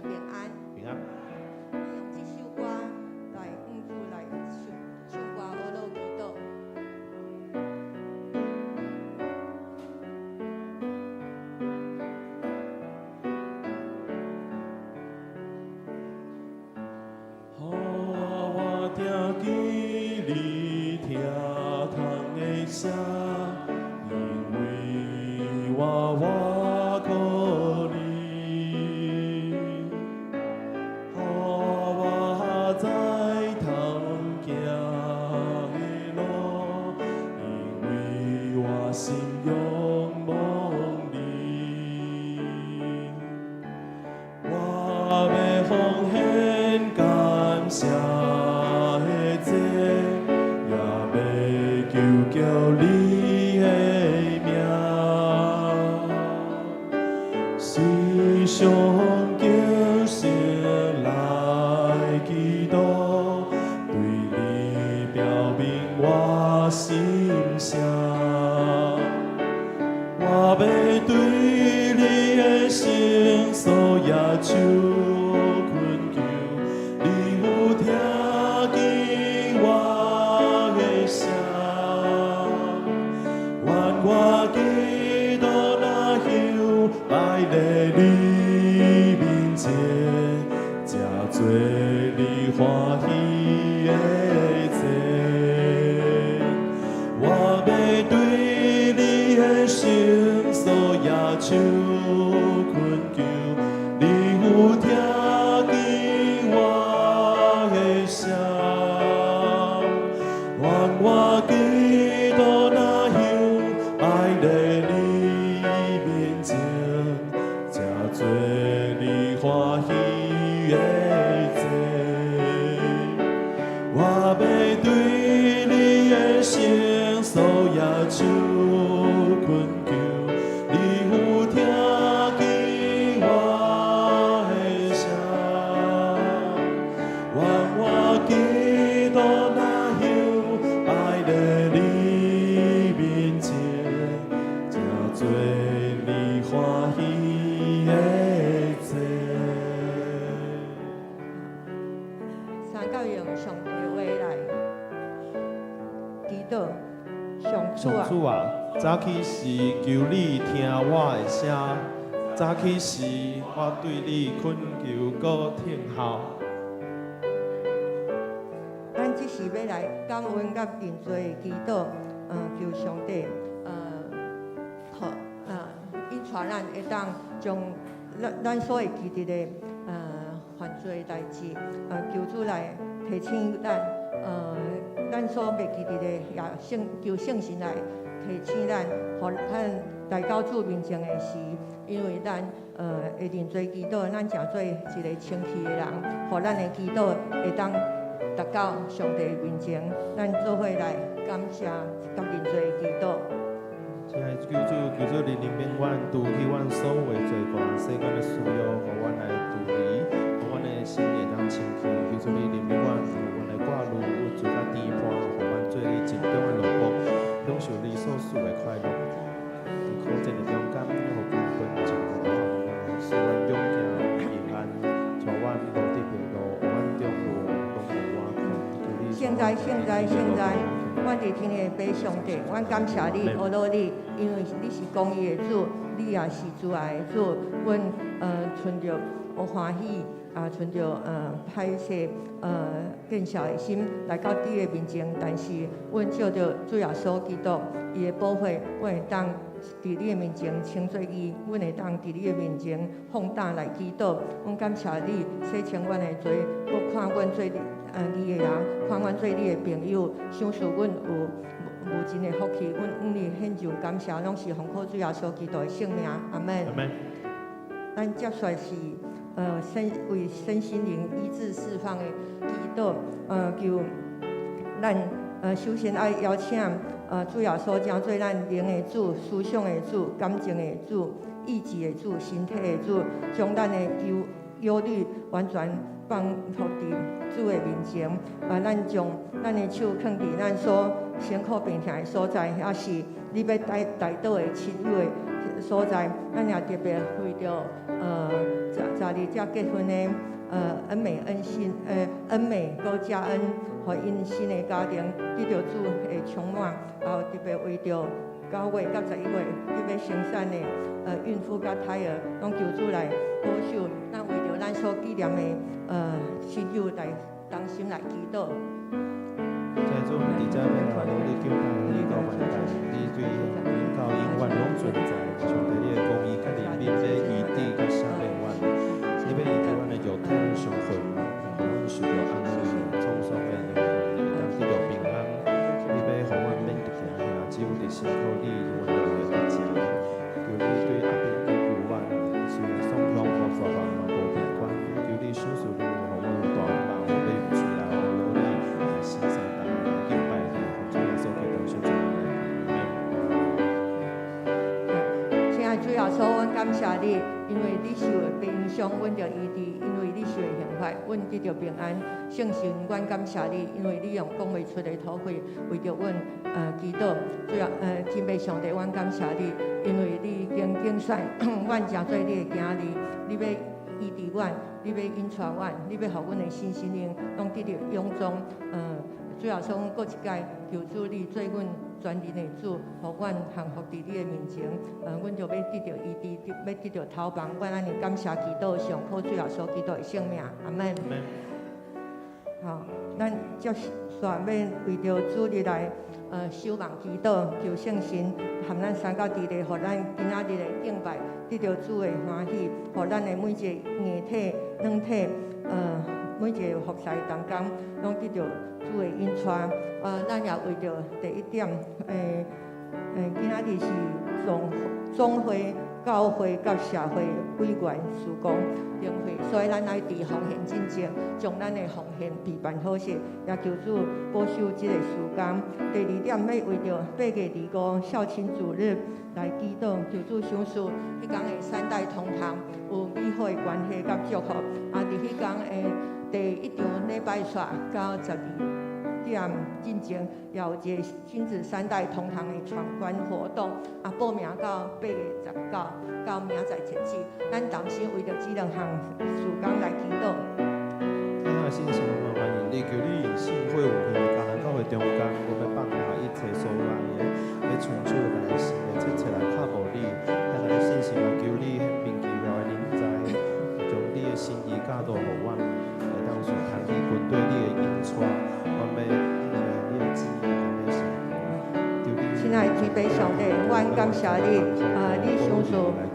家平安。平安。用這首歌來向主來唱唱歌，學樂祈禱。予我聽見你疼痛的聲，因為我倚靠你。予我知通行的路，因為我心仰望你。我欲奉獻感謝的祭，也欲求叫你的名。時常警醒來祈禱，對你表明我心聲。我欲對你的聖所舉手懇求，你有聽見我的聲。願我祈禱若香擺佇你面前，成做你歡喜的祭。我欲對你的聖所舉手懇求，你有聽見我的聲。願我祈禱若香擺佇你面前，成做你歡喜的祭。我欲對你的聖所舉手懇求，你有聽見我的聲。願我祈禱若香擺佇你面前，成做你歡喜的祭。三角用上帝話來祈禱，上主上啊，主啊，早起時求你聽我的聲，早起時我對你懇求，閣聽候。咱這時欲來感恩佮認罪祈禱，求上帝，予引帶咱會當將咱咱所會記得的犯罪代誌，求主來提醒咱，咱所袂記得的也聖求聖神來提醒咱，予咱來到主面前的時，因為咱會認罪祈禱，咱成做一個清氣的人，予咱的祈禱會當達到上帝面前，咱做伙來感謝佮認罪祈禱。親愛的救主，求主你憐憫阮，除去阮所有的罪過，世間的私欲，予阮來除離，予阮的心會當清氣。求主你憐憫阮，予阮的掛慮、鬱卒佮牽絆，予阮做你情中的奴僕，享受你所賜的快樂。佇苦戰的中間，予阮分情予阮，使阮勇行平安，帶阮無得迷路，予阮中路攏無倚空。求你聖哉，聖哉，聖哉！阮佇天的父上帝，阮感謝你，阿羅你，因為你是公義的主，你也是慈愛的主。阮存著歡喜，啊，存著歹勢見笑的心來到你的面前，但是阮借著主耶穌基督伊的寶血，阮會當佇你的面前稱做義，阮會當佇你的面前放膽來祈禱。阮感謝你洗清阮的罪，閣看阮做義的人，看阮做你的朋友，賞賜阮有無盡的福氣。阮向你獻上感謝，攏是奉靠主耶穌基督的聖名，阿門。阿門。咱接續是身為身心靈醫治釋放的祈禱，求咱首先愛邀請主耶穌成做咱靈的主、思想的主、感情的主、意志的主、身體的主，將咱的憂憂慮完全放予佇主的面前。啊，咱將咱的手囥佇咱所辛苦病痛的所在，抑是你欲代代禱的親友的所在，咱也特別為著12才結婚的恩美恩信恩美閣嘉恩，予𪜶新的家庭得著主的充滿，也有特別為著9月佮11月欲欲生產的孕婦佮胎兒，攏求主來保守。咱為著咱所紀念的親友來同心來祈禱。親愛主，阮佇遮欲來努力敬拜你到萬代，你對永到永遠攏存在。上帝，你的公義佮憐憫欲醫治佮赦免阮，你欲醫治阮的肉體傷痕，予阮受著安慰，創傷的靈魂會當得著平安。你欲予阮免驚嚇，只有佇信靠你，阮就會得勝。求你對阿扁堅固阮，雖然爽鄉無大望嘛無平安，求你賞賜你，予阮有大望，欲用喙來呵咾你，心三逐項來敬拜你，奉主耶穌基督聖名來。親愛主耶穌，阮感謝你，因為你受的鞭傷，阮著醫治；因為你受的刑罰，阮得著平安。聖神，阮感謝你，因為你用講袂出的禱告，為著阮祈禱。主要天父上帝，阮感謝你，因為你已經揀選阮成做你的囝兒，你欲醫治阮，你欲引帶阮，你欲予阮的身心靈攏得著勇壯。主耶穌，閣一擺求主你做阮全能的主，予阮降服佇你的面前。阮就欲得著醫治，欲得著頭房。阮按呢感謝祈禱，上靠主耶穌基督的聖名，阿門。好，咱接續欲為著主日來守望祈禱，求聖神含咱三甲佇咧，予咱今仔日的敬拜得著主的歡喜，予咱的每一個硬體、軟體，每一個服侍同工，攏得著主的引帶。咱也為著第一點，今仔日是總會、教會佮社會委員事工年會，所以咱愛佇奉獻進前，將咱的奉獻備辦好勢，也求主保守這個時間。第二點，欲為著8月25孝親主日來祈禱，求主賞賜彼工的三代同堂有美好的關係佮祝福。啊，佇彼工的第一場禮拜煞到12點進前，也有一個親子三代同堂的闖關活動，啊，報名到8月19，到明仔載截止。咱同心為著這兩項事工來祈禱。親愛的聖神，我們歡迎你，求你用聖火運行佇迦南教會中間，阮欲放下一切所愛的，欲親手來新的這切來靠慕你。親愛的聖神，嘛求你顯明奇妙的臨在，將你的心意教導予阮，會當順牽你軍隊你的引帶，阮欲你的旨意，阮欲是求你。親愛的天父上帝，阮感謝你，你賞賜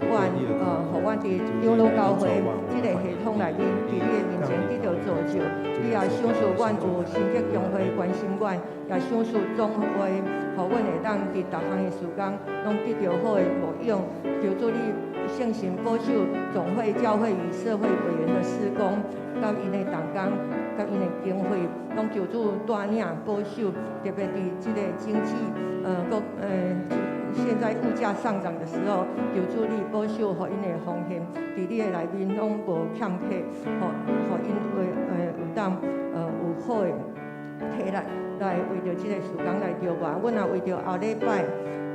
阮，予阮佇長老教會這個系統內面，佇你的面前得著造就。你也賞賜阮有新竹教會關心阮，也賞賜總會，予阮會當佇逐項的事工，攏得著好的牧養。求主你聖神保守總會、教會與社會委員的事工，佮𪜶的同工，佮𪜶的經費，攏求主帶領保守，特別佇這個經濟，閣現在物價上漲的時候，求主你保守，予𪜶的奉獻，佇你的內面攏無欠缺，予𪜶有當有好的體力來為著這個事工來著忙。阮也為著後禮拜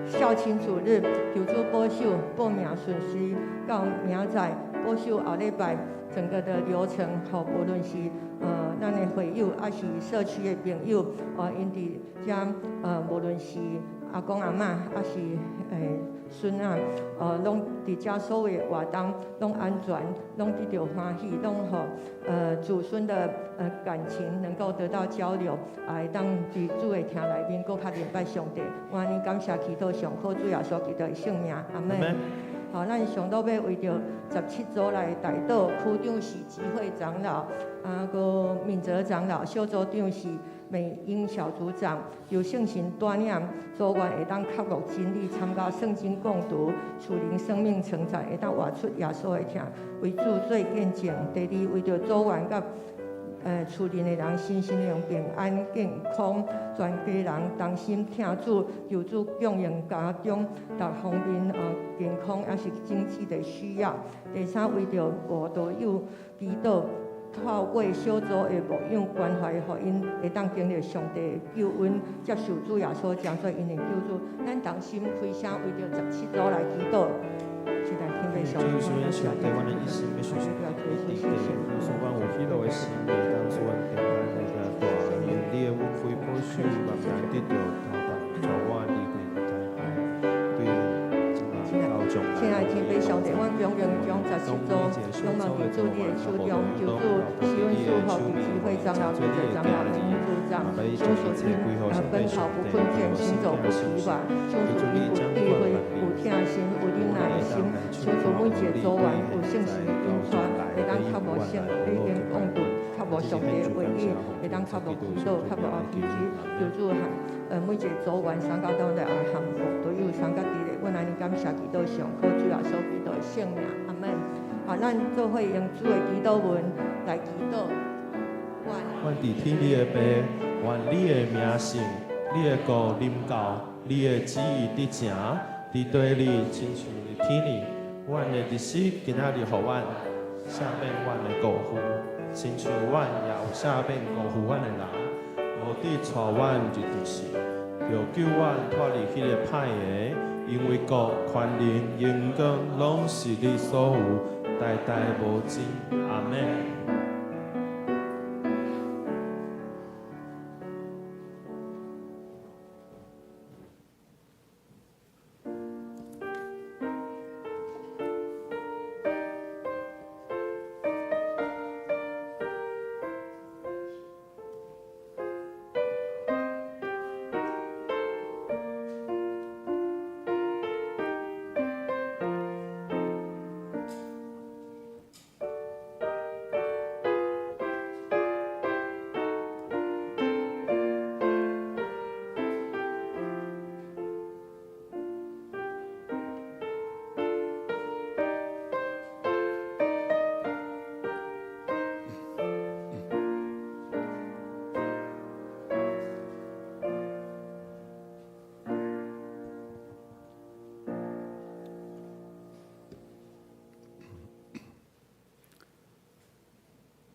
孝親主日，求主保守報名順序到明仔載，保守後禮拜整個的流程，予無論是咱的會友，抑是社區的朋友，𪜶佇遮無論是阿公阿嬤，抑是孫仔，攏佇遮所有的活動攏安全，攏得著歡喜，攏予祖孫的感情能夠得到交流，也會當佇主的廳內面閣較認捌上帝。我按呢感謝祈禱，上靠主耶穌基督的聖名，阿門。好，咱上到欲為著17組來代禱，區長是集會長老，啊，閣敏澤長老，小組長是美英小組長，由聖神帶領組員會當確握真理，參加聖經共讀，屬靈生命成長，會當活出耶穌的疼，為主做見證。第二，為著組員佮厝內的人身心靈平安健康，全家人同心疼主，求主供應家中各方面健康抑是經濟的需要。第三，為著慕道友祈禱，透過小組的牧養關懷，予𪜶會當經歷上帝的救恩，接受主耶穌成做𪜶的救主。咱同心開聲為著十七組來祈禱。是來天父上帝，主，上帝，阮的一心欲尋求你，伫地，求阮有喜樂的心，會當使阮平安的行大，願你的恩惠保守，慢慢得著頭髮，帶阮離開天愛，對到將來。親愛的天父上帝，阮恭敬將十七組仰望佇主你的手中，求主賜恩賜福佇智慧長老、主責長老、組長，賞賜𪜶奔跑不困倦，行走不疲乏，賞賜𪜶有智慧、有疼心、有忍耐的心，賞賜每一个組員有聖神的引帶，會當較無聖，已經講到較無上帝的話語，會當較無祈禱、較無RPG，求主含每一个組員三甲當來含牧隊友三甲佇咧，阮按呢感謝祈禱上靠主耶穌基督的聖名，阿門。好，咱做伙用主的祈禱文來祈禱。願佇天裡的父，願你的名聖，你的國臨到，你的旨意得成，佇地裡親像佇天裡。阮的日食今仔日予阮，赦免阮的過犯，親像阮也有赦免辜負阮的人。無得帶阮入著試，著救阮脫離彼个歹的，因為國、權能、榮光，攏是你所有，代代無盡。阿們。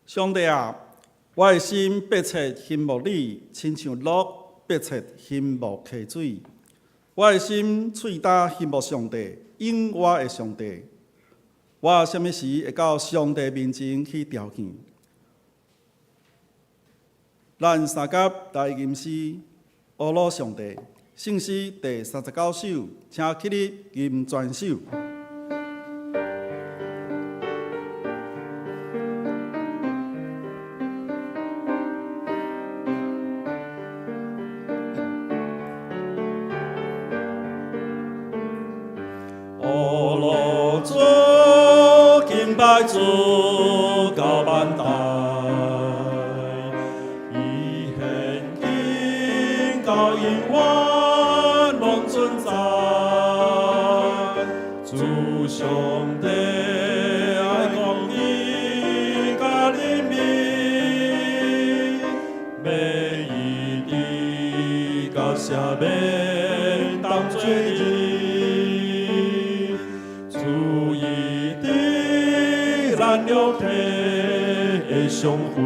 上帝啊，我的心迫切欣慕你，親像鹿迫切欣慕溪水。我的心喙焦欣慕上帝，永活的上帝。我啥物時會到上帝面前去朝見？咱三甲來吟詩，阿魯上帝，聖詩第39首，請起立吟全首。阿魯主，敬拜主到萬代，伊現今到永遠攏存在。主上帝愛公義佮憐憫，欲醫治佮赦免當做日。主醫治咱肉體的傷痕，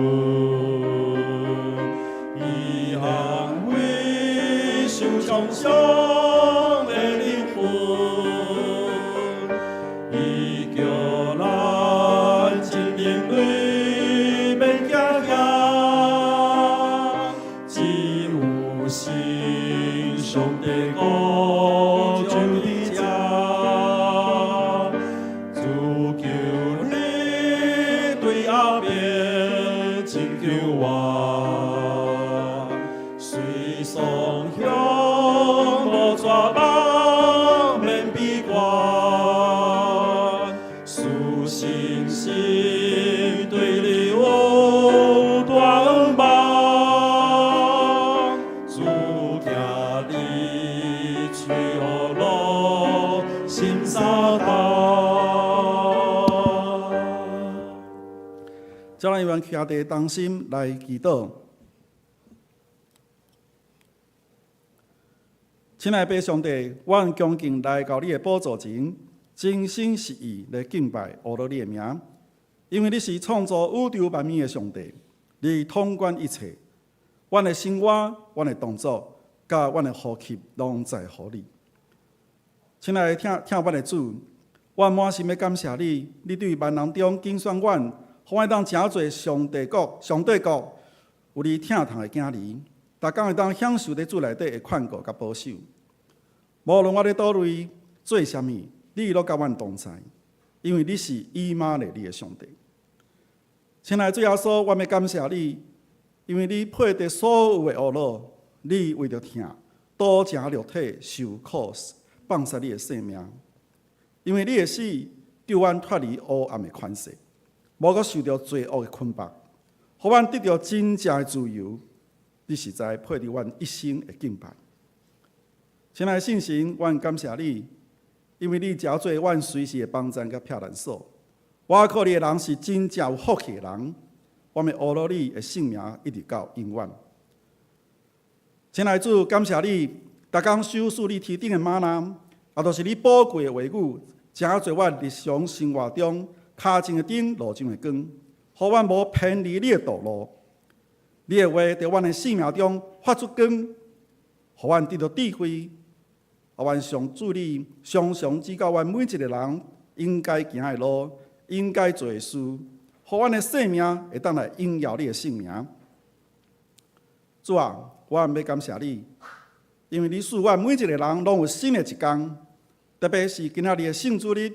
伊安慰受創傷的靈魂，伊叫咱真靈裡免驚嚇，只有信上帝國就佇這。主求你對後面拯救我，雖喪鄉無絕望免悲觀，事信心對你有大向望，主行你喙阿魯心相同。叫咱願徛佇同心來祈禱。親愛的父上帝，阮恭敬來到你的寶座前，真心實意來敬拜阿魯你的名，因為你是創造宇宙萬物的上帝，你統管一切。阮的生活、阮的動作、佮阮的呼吸，攏在乎你。親愛的疼疼阮的主，我滿心欲感謝你，你對萬人中揀選阮，予阮會當成做上帝國、上帝國有你疼痛的囝兒，逐工會當享受佇主內底的看顧佮保守。無論我佇佗位做啥物，你攏佮阮同在，因為你是以馬內利的上帝。親愛的主耶穌，我欲感謝你，因為你配得所有的呵咾，你為著疼，道成肉體受苦，放捨你的性命。因為你的死，救阮脫離黑暗的權勢，無閣受著罪惡的捆綁，予阮得著真正的自由。你實在配得阮一生的敬拜。親愛的聖神，阮感謝你，因為你成做阮隨時的幫贊佮避難所。倚靠你的人是真正有福氣的人，我欲呵咾你的聖名一直到永遠。親愛的主，感謝你，逐工賞賜你天頂的嗎哪，也就是你寶貴的話語，成做阮日常生活中跤前的燈，路上的光，予阮無偏離你的道路。你的話佇阮的生命中發出光，予阮得著智慧。啊，願上主你常常指教阮每一個人應該行的路，應該做的事，予阮的生命會當來榮耀你的聖名。主啊，我欲感謝你，因為你賜阮每一個人攏有新的一工，特別是今仔日的聖主日，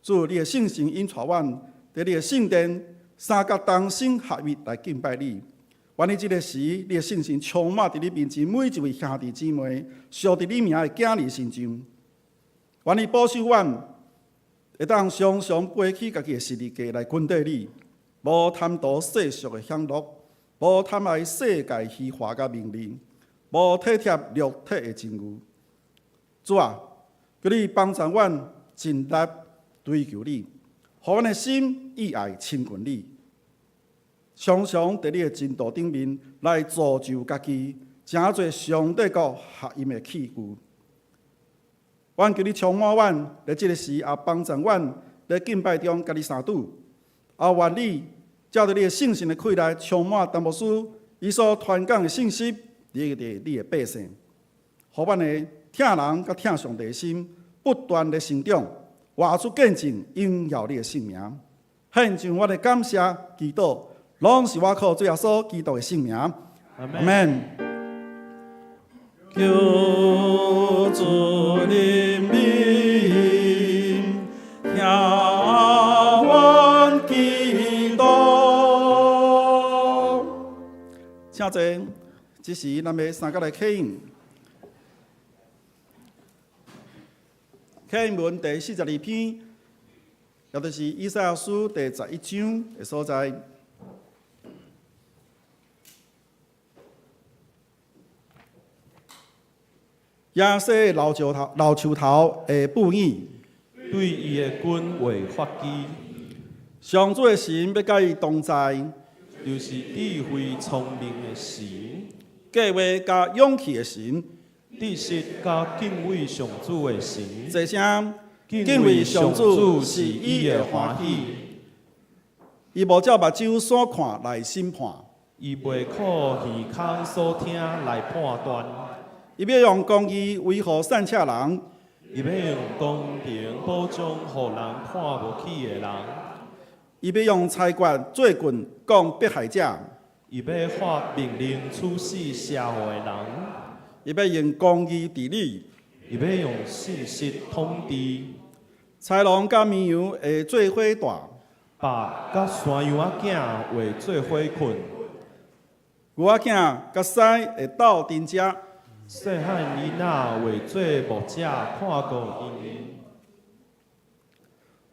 主你的聖神引帶阮佇你的聖殿三佮同心合意來敬拜你。願你這个時，你的聖神充滿佇你面前每一位兄弟姊妹，屬佇你名的囝兒身上。願你保守阮，會當常常背起家己的十字架來跟綴你，無貪圖世俗的享樂，無貪愛世界虛華佮名利，無體貼肉體的情慾。主啊，求你幫助阮盡力追求你，予阮的心意愛親近你。常常佇你的真道頂面來造就家己，成做上帝國合用的器具。阮求你充滿阮，佇這个時也幫助阮佇敬拜中佮你相拄。也願你照著你的聖神的氣來充滿陳牧師伊所傳講的信息，佇你的百姓，予阮的疼人佮疼上帝的心不斷的成長，活出見證，榮耀你的聖名。獻上我的感謝祈禱。攏是我靠主耶穌基督的聖名，阿門。求主憐憫，聽阮祈禱。請坐，這時咱欲三佮來啟應，啟應文第42篇，也就是以賽亞書第十一章的所在。耶西的老石頭、老樹頭會布影，對伊的根會發枝。上主的神欲佮伊同在，就是智慧聰明的神，計劃佮勇氣的神，知識佮敬畏上主的神。齊聲，敬畏上主是伊的歡喜。伊無照目睭所看來審判，伊袂靠耳孔所聽來判斷。伊欲用公義維護散赤人，伊欲用公平保障予人看無起的人。伊欲用裁決做棍摃迫害者，伊欲發命令處死邪惡的人。伊欲用公義治理，伊欲用信實統治。豺狼佮綿羊會做伙蹛，貘佮山羊仔囝會做伙睏。牛仔囝佮獅會鬥陣食。細漢囡仔會做牧者看顧𪜶。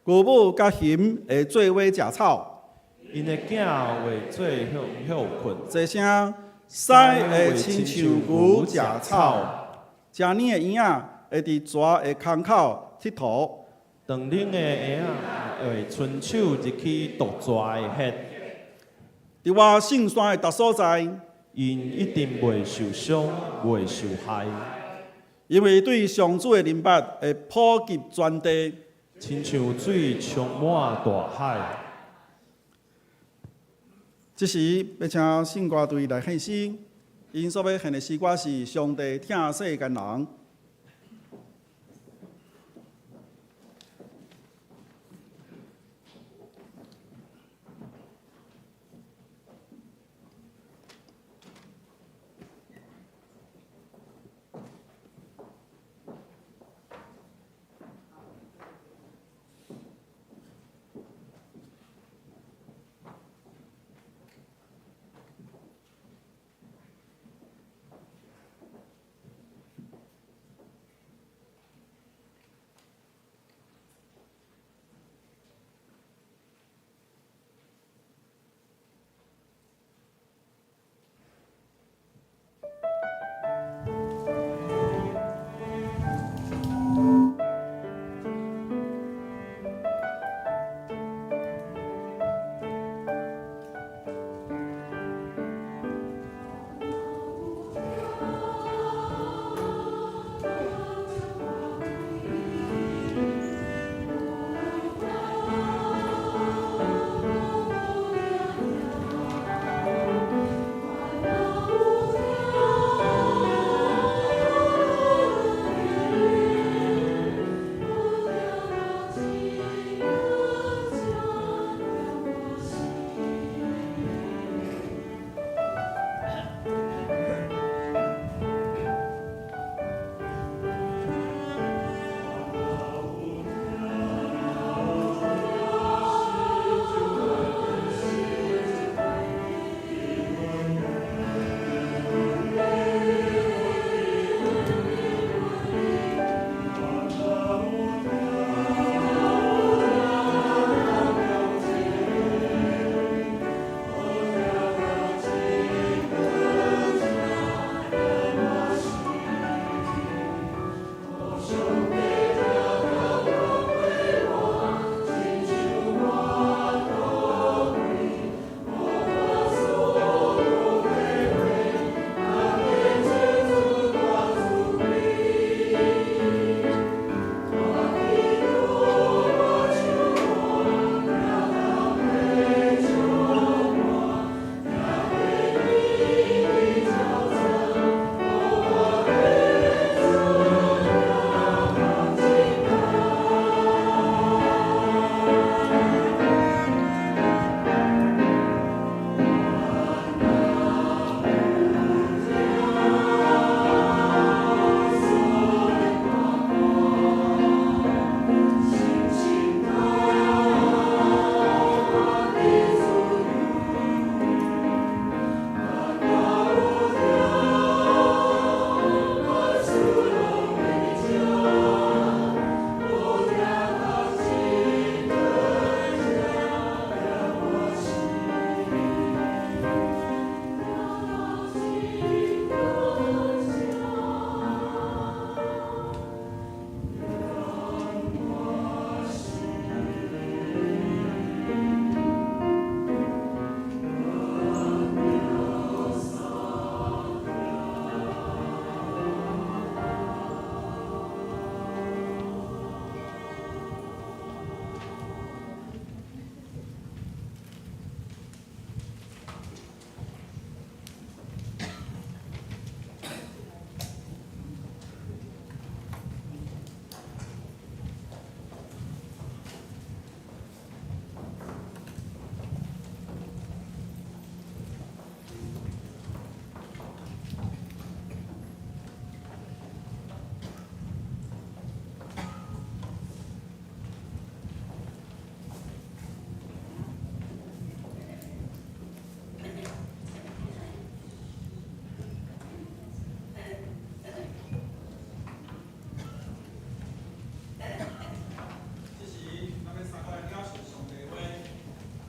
牛母佮熊會做伙食草。𪜶的囝會做伙歇睏。齊聲，獅會親像牛食草，食奶的嬰仔會佇蛇的空口𨑨迌。長奶的嬰仔會伸手入去毒蛇的穴。佇我聖山的逐所在，𪜶一定袂受傷，袂受害。因為對上主的憐捌會普及全地，親像水充滿大海。這時欲請聖歌隊來獻詩，𪜶所欲獻的詩歌是《上帝疼世間人》。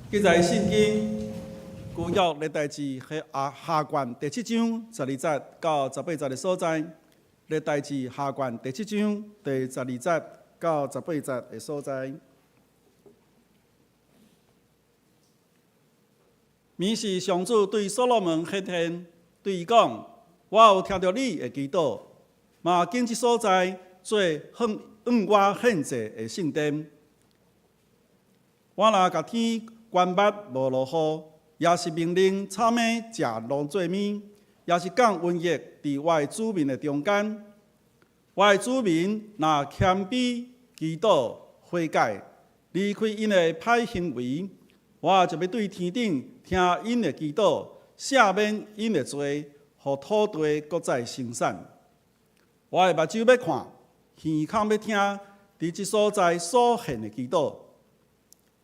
記載聖經舊約歷代志下下卷第七章十二節到十八節的所在，歷代志下卷第七章第十二節到十八節的所在。暝時上主對所羅門顯現，對伊講：我有聽著你的祈禱，嘛揀這所在做向我獻祭的聖殿。我若共天關密無落雨，也是命令草蛉食農作物，也是降瘟疫佇我的子民的中間。我的子民若謙卑祈禱悔改，離開𪜶的歹行為，我就欲對天頂聽𪜶的祈禱，赦免𪜶的罪，予土地閣再生產。我的目睭欲看，耳孔欲聽，佇這所在所獻的祈禱。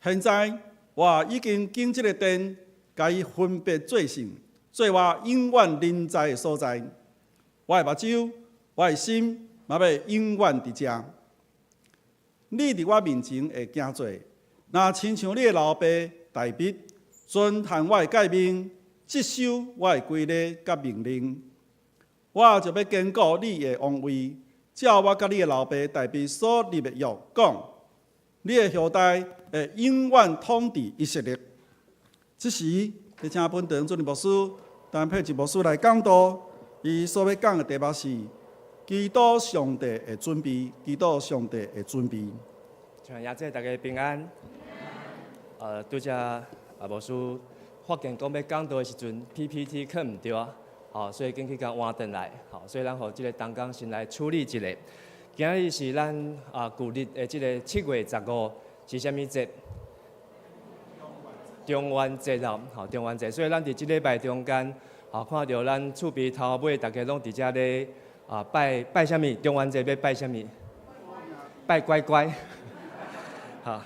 現在我已經揀這个殿，共伊分別做聖，做我永遠臨在的所在。我的目睭，我的心，嘛欲永遠佇遮。你佇我面前會行做，若親像你的老爸大衛，遵行我的誡命，執守我的規例佮命令，我就欲堅固你的王位，照我佮你的老爸大衛所立的約講，你的後代會永遠統治以色列。這時，欲請本堂主任牧師陳佩吉牧師來講道，伊所欲講的題目是祈禱上帝會準備，祈禱上帝會準備。請亞姐大家平安。拄才啊牧師發現講欲講道的時陣，PPT 囥毋著啊，吼，所以緊去共換轉來，吼，所以咱予這个同工先來處理一下。今日是咱啊舊曆的這个7月15，是啥物節？中元節哦，吼，中元節。所以咱佇這禮拜中間，吼，看著咱厝邊頭尾逐家攏佇遮咧啊拜拜啥物？中元節欲拜啥物？拜乖乖。吼，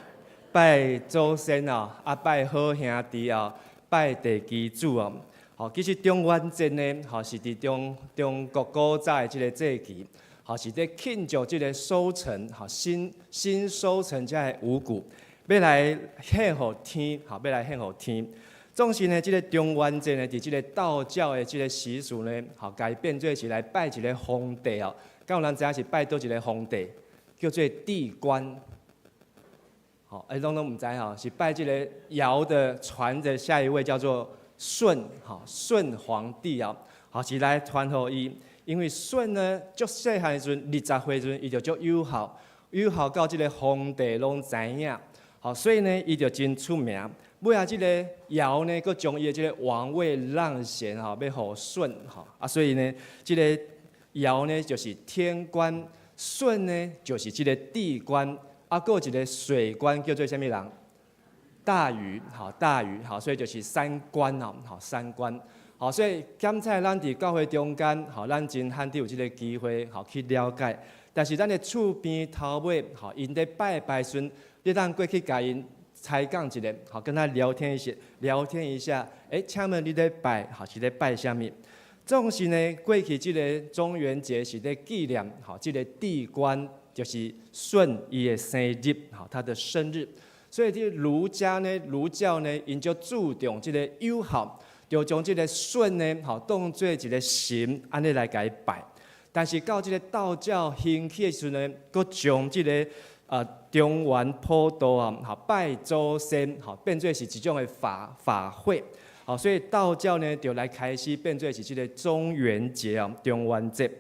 拜祖先哦，啊拜好兄弟哦，拜地基主哦。吼，其實中元節呢，吼是佇中國古早的這个節期，吼是咧慶祝這个收成，吼新收成這个五穀，欲來獻予天，吼欲來獻予天。總是呢，這个中元節呢，佇這个道教的這个習俗呢，吼改變做是來拜一个皇帝哦。敢有人知影是拜佗一个皇帝，叫做地官。吼，欸，攏毋知吼，是拜這个堯的傳的下一位叫做舜，吼，舜皇帝哦，吼是來傳予伊，因為舜呢，足細漢的時陣，20歲時陣，伊就足有孝，有孝到這个皇帝攏知影，吼，所以呢，伊就真出名。尾仔這个堯呢，閣將伊的這个王位讓賢吼，欲予舜，吼，啊，所以呢，這个堯呢就是天官，舜呢就是這个地官。啊，閣有一个水官叫做啥物人？大禹，吼，大禹，吼，所以就是三官哦，吼，三官，吼，所以檢採咱佇教會中間，吼，咱真罕得有這个機會，吼，去了解。但是咱的厝邊頭尾，吼，𪜶咧拜拜時陣，你通過去共𪜶採講一下，吼，跟他聊天一下，聊天一下，欸，請問你咧拜，吼，是咧拜啥物？總是呢，過去這个中元節是咧紀念，吼，這个地官。就是舜伊的生日，吼，他的生日，所以這儒家呢，儒教呢，𪜶就注重這个友好，就將這个舜呢，吼，當做一个神，按呢來共伊拜。但是到這个道教興起的時陣呢，閣將這个中元普渡啊，吼，拜祖先，吼，變做是一種的法會，吼，所以道教呢，就來開始變做是這个中元節啊，中元節。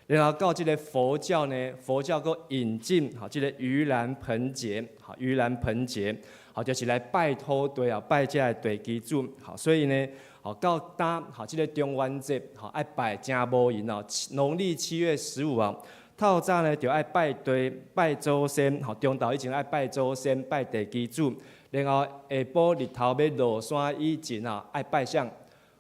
然後到這个佛教呢，佛教閣引進吼，這个盂蘭盆節，吼，盂蘭盆節，吼，就是來拜土地啊，拜這个地基主，吼，所以呢，吼，到今吼，這个中元節，吼，愛拜誠無閒哦，農曆7月15啊，透早呢就愛拜地、拜祖先，吼，中晝以前愛拜祖先、拜地基主，然後下晡日頭欲落山以前啊，愛拜啥？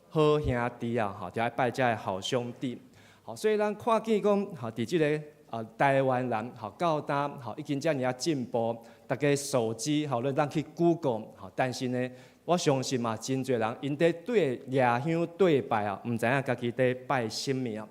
好兄弟啊，吼，就愛拜這个好兄弟。吼，所以咱看見講，吼，佇這个啊台灣人，吼，到今，吼，已經遮爾仔進步，逐家手機，吼，攏當去 Google，吼，但是呢，我相信嘛，真濟人𪜶佇對蜈香對拜啊，毋知影家己佇拜啥物啊。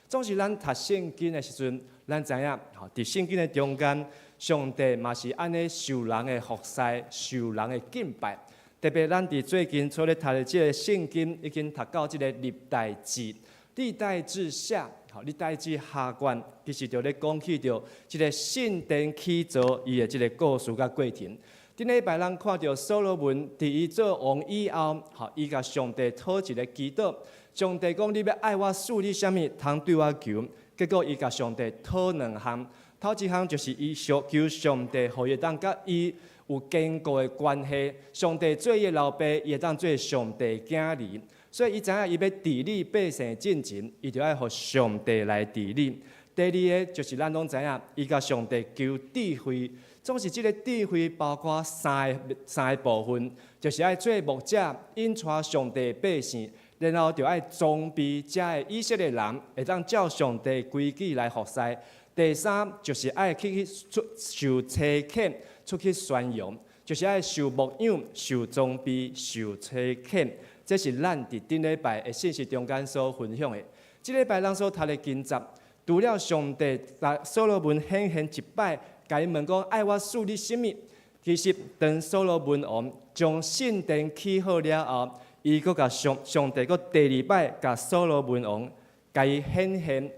總是咱讀聖經的時陣，咱知影，吼，佇聖經的中間，上帝嘛是按呢受人的服侍，受人的敬拜。特別咱佇最近所咧讀的這个聖經，已經讀到這个歷代志。歷代志下，吼，歷代志下卷，其實就咧講起著這个聖殿起造伊的這个故事佮過程。頂禮拜咱看著所羅門佇伊做王以後，吼，伊共上帝討一个祈禱，上帝講你欲愛我賜你啥物，通對我求。結果伊共上帝討兩項，頭一項就是伊想求上帝，予伊會當佮伊有堅固的關係。上帝做伊的老爸，伊會當做上帝囝兒，所以伊知影伊欲治理百姓進前，伊就愛予上帝來治理。第二个就是咱攏知影，伊共上帝求智慧，總是這个智慧包括三个部分，就是愛做牧者，引帶上帝百姓，然後就愛裝備遮个以色列人，會當照上帝規矩來服侍。第三就是愛去出受差遣，出去宣揚，就是愛受牧養、受裝備、受差遣。這是咱佇頂禮拜的信息中間所分享的。這禮拜咱所讀的經節，除了上帝共所羅門顯現一擺，共伊問講愛我賜你啥物？其實當所羅門王將聖殿起好了後，伊閣共上帝閣第二擺共所羅門王共伊顯現，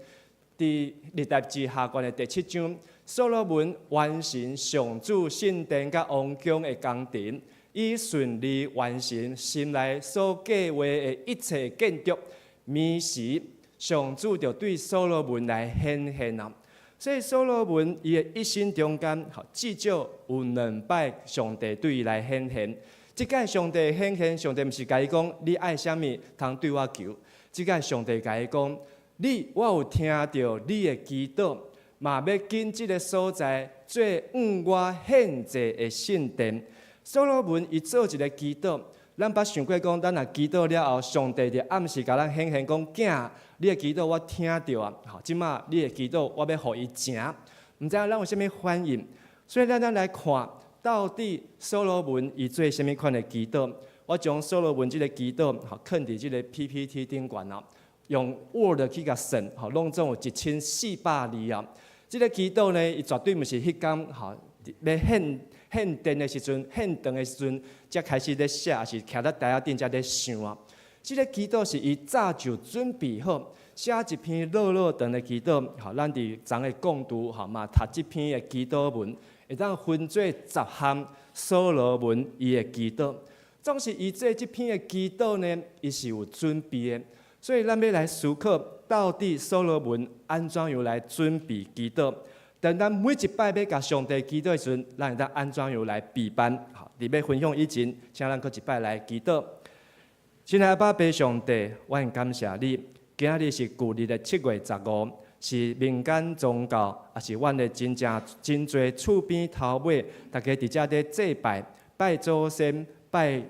佇歷代志下卷的第七章，所羅門完成上主聖殿佮王宮的工程，伊順利完成心內所計劃的一切建築。彼時上主就對所羅門來顯現啊！所以所羅門伊的一生中間，至少有兩擺上帝對伊來顯現。這擺上帝顯現，上帝毋是共伊講你愛啥物，通對我求。這擺上帝共伊講，你我有聽著你的祈禱，嘛欲建這个所在做向我獻祭的聖殿。所羅門伊做一个祈禱，咱捌想過講，咱若祈禱了後，上帝就暗時共咱顯現講，囝，你的祈禱我聽著啊，吼，這馬你的祈禱我欲予伊成，毋知影咱有啥物反應？所以咱來看，到底所羅門伊做啥物款的祈禱？我將所羅門這个祈禱，吼，囥佇這个 PPT 頂懸啊，用 Word 去共算，吼，攏總有1400字啊。這个祈禱呢，伊絕對毋是彼工，吼，欲獻殿的時陣，獻壇的時陣，才開始咧寫，抑是徛佇台仔頂才咧想啊。這个祈禱是伊早就準備好，寫一篇落落長的祈禱，吼，咱佇昨的講道，吼嘛讀這篇的祈禱文，會當分做10項所羅門伊的祈禱。總是伊做這篇的祈禱呢，伊是有準備的。所以咱欲來思考，到底所羅門按怎樣來準備祈禱？當咱每一擺欲共上帝祈禱的時陣，咱會當按怎樣來備辦？好，佇欲分享以前，請咱閣一擺來祈禱。親愛的阿爸父上帝，我感謝你。今仔日是舊曆的7月15，是民間宗教，也是阮的真正真濟厝邊頭尾，大家佇遮咧祭拜，拜祖先，拜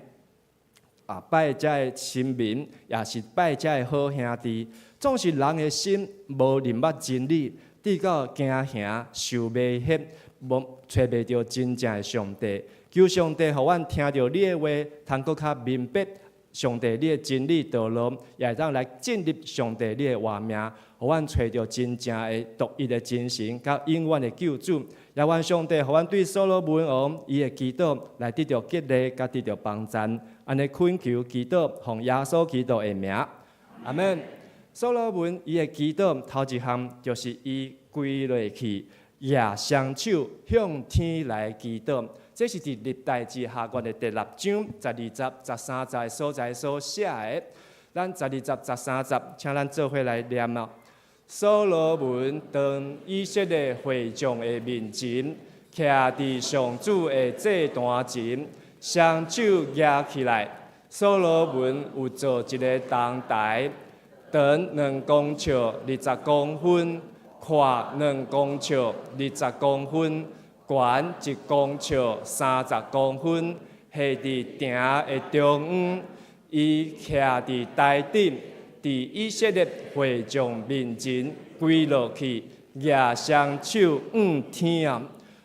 遮个神明，也是拜遮个好兄弟。總是人的心無認捌真理，直到驚嚇受迷惑，無揣袂著真正的上帝。求上帝予阮聽著你的話，通閣較明白上帝你的真理道路，也會當來進入上帝你的活命，予阮揣著真正的獨一的真神，佮永遠的救主。也願上帝予阮對所羅門王伊的祈禱來得著激勵，佮得著幫贊。按呢懇求祈禱，奉耶穌基督的名，阿門。所羅門伊的祈禱頭一項就是伊跪落去，舉雙手向天來祈禱。這是佇歷代志下卷的第六章12節、13節的所在所寫的。咱12節、13節，請咱做伙來念啊。所羅門當以色列會眾的面前，徛佇上主的祭壇前，雙手舉起來。所羅門有做一个銅台，長2公尺20公分，闊2公尺20公分，懸1公尺30公分，下佇埕的中央。伊徛佇台頂，佇以色列會眾面前跪落去，舉雙手向天啊！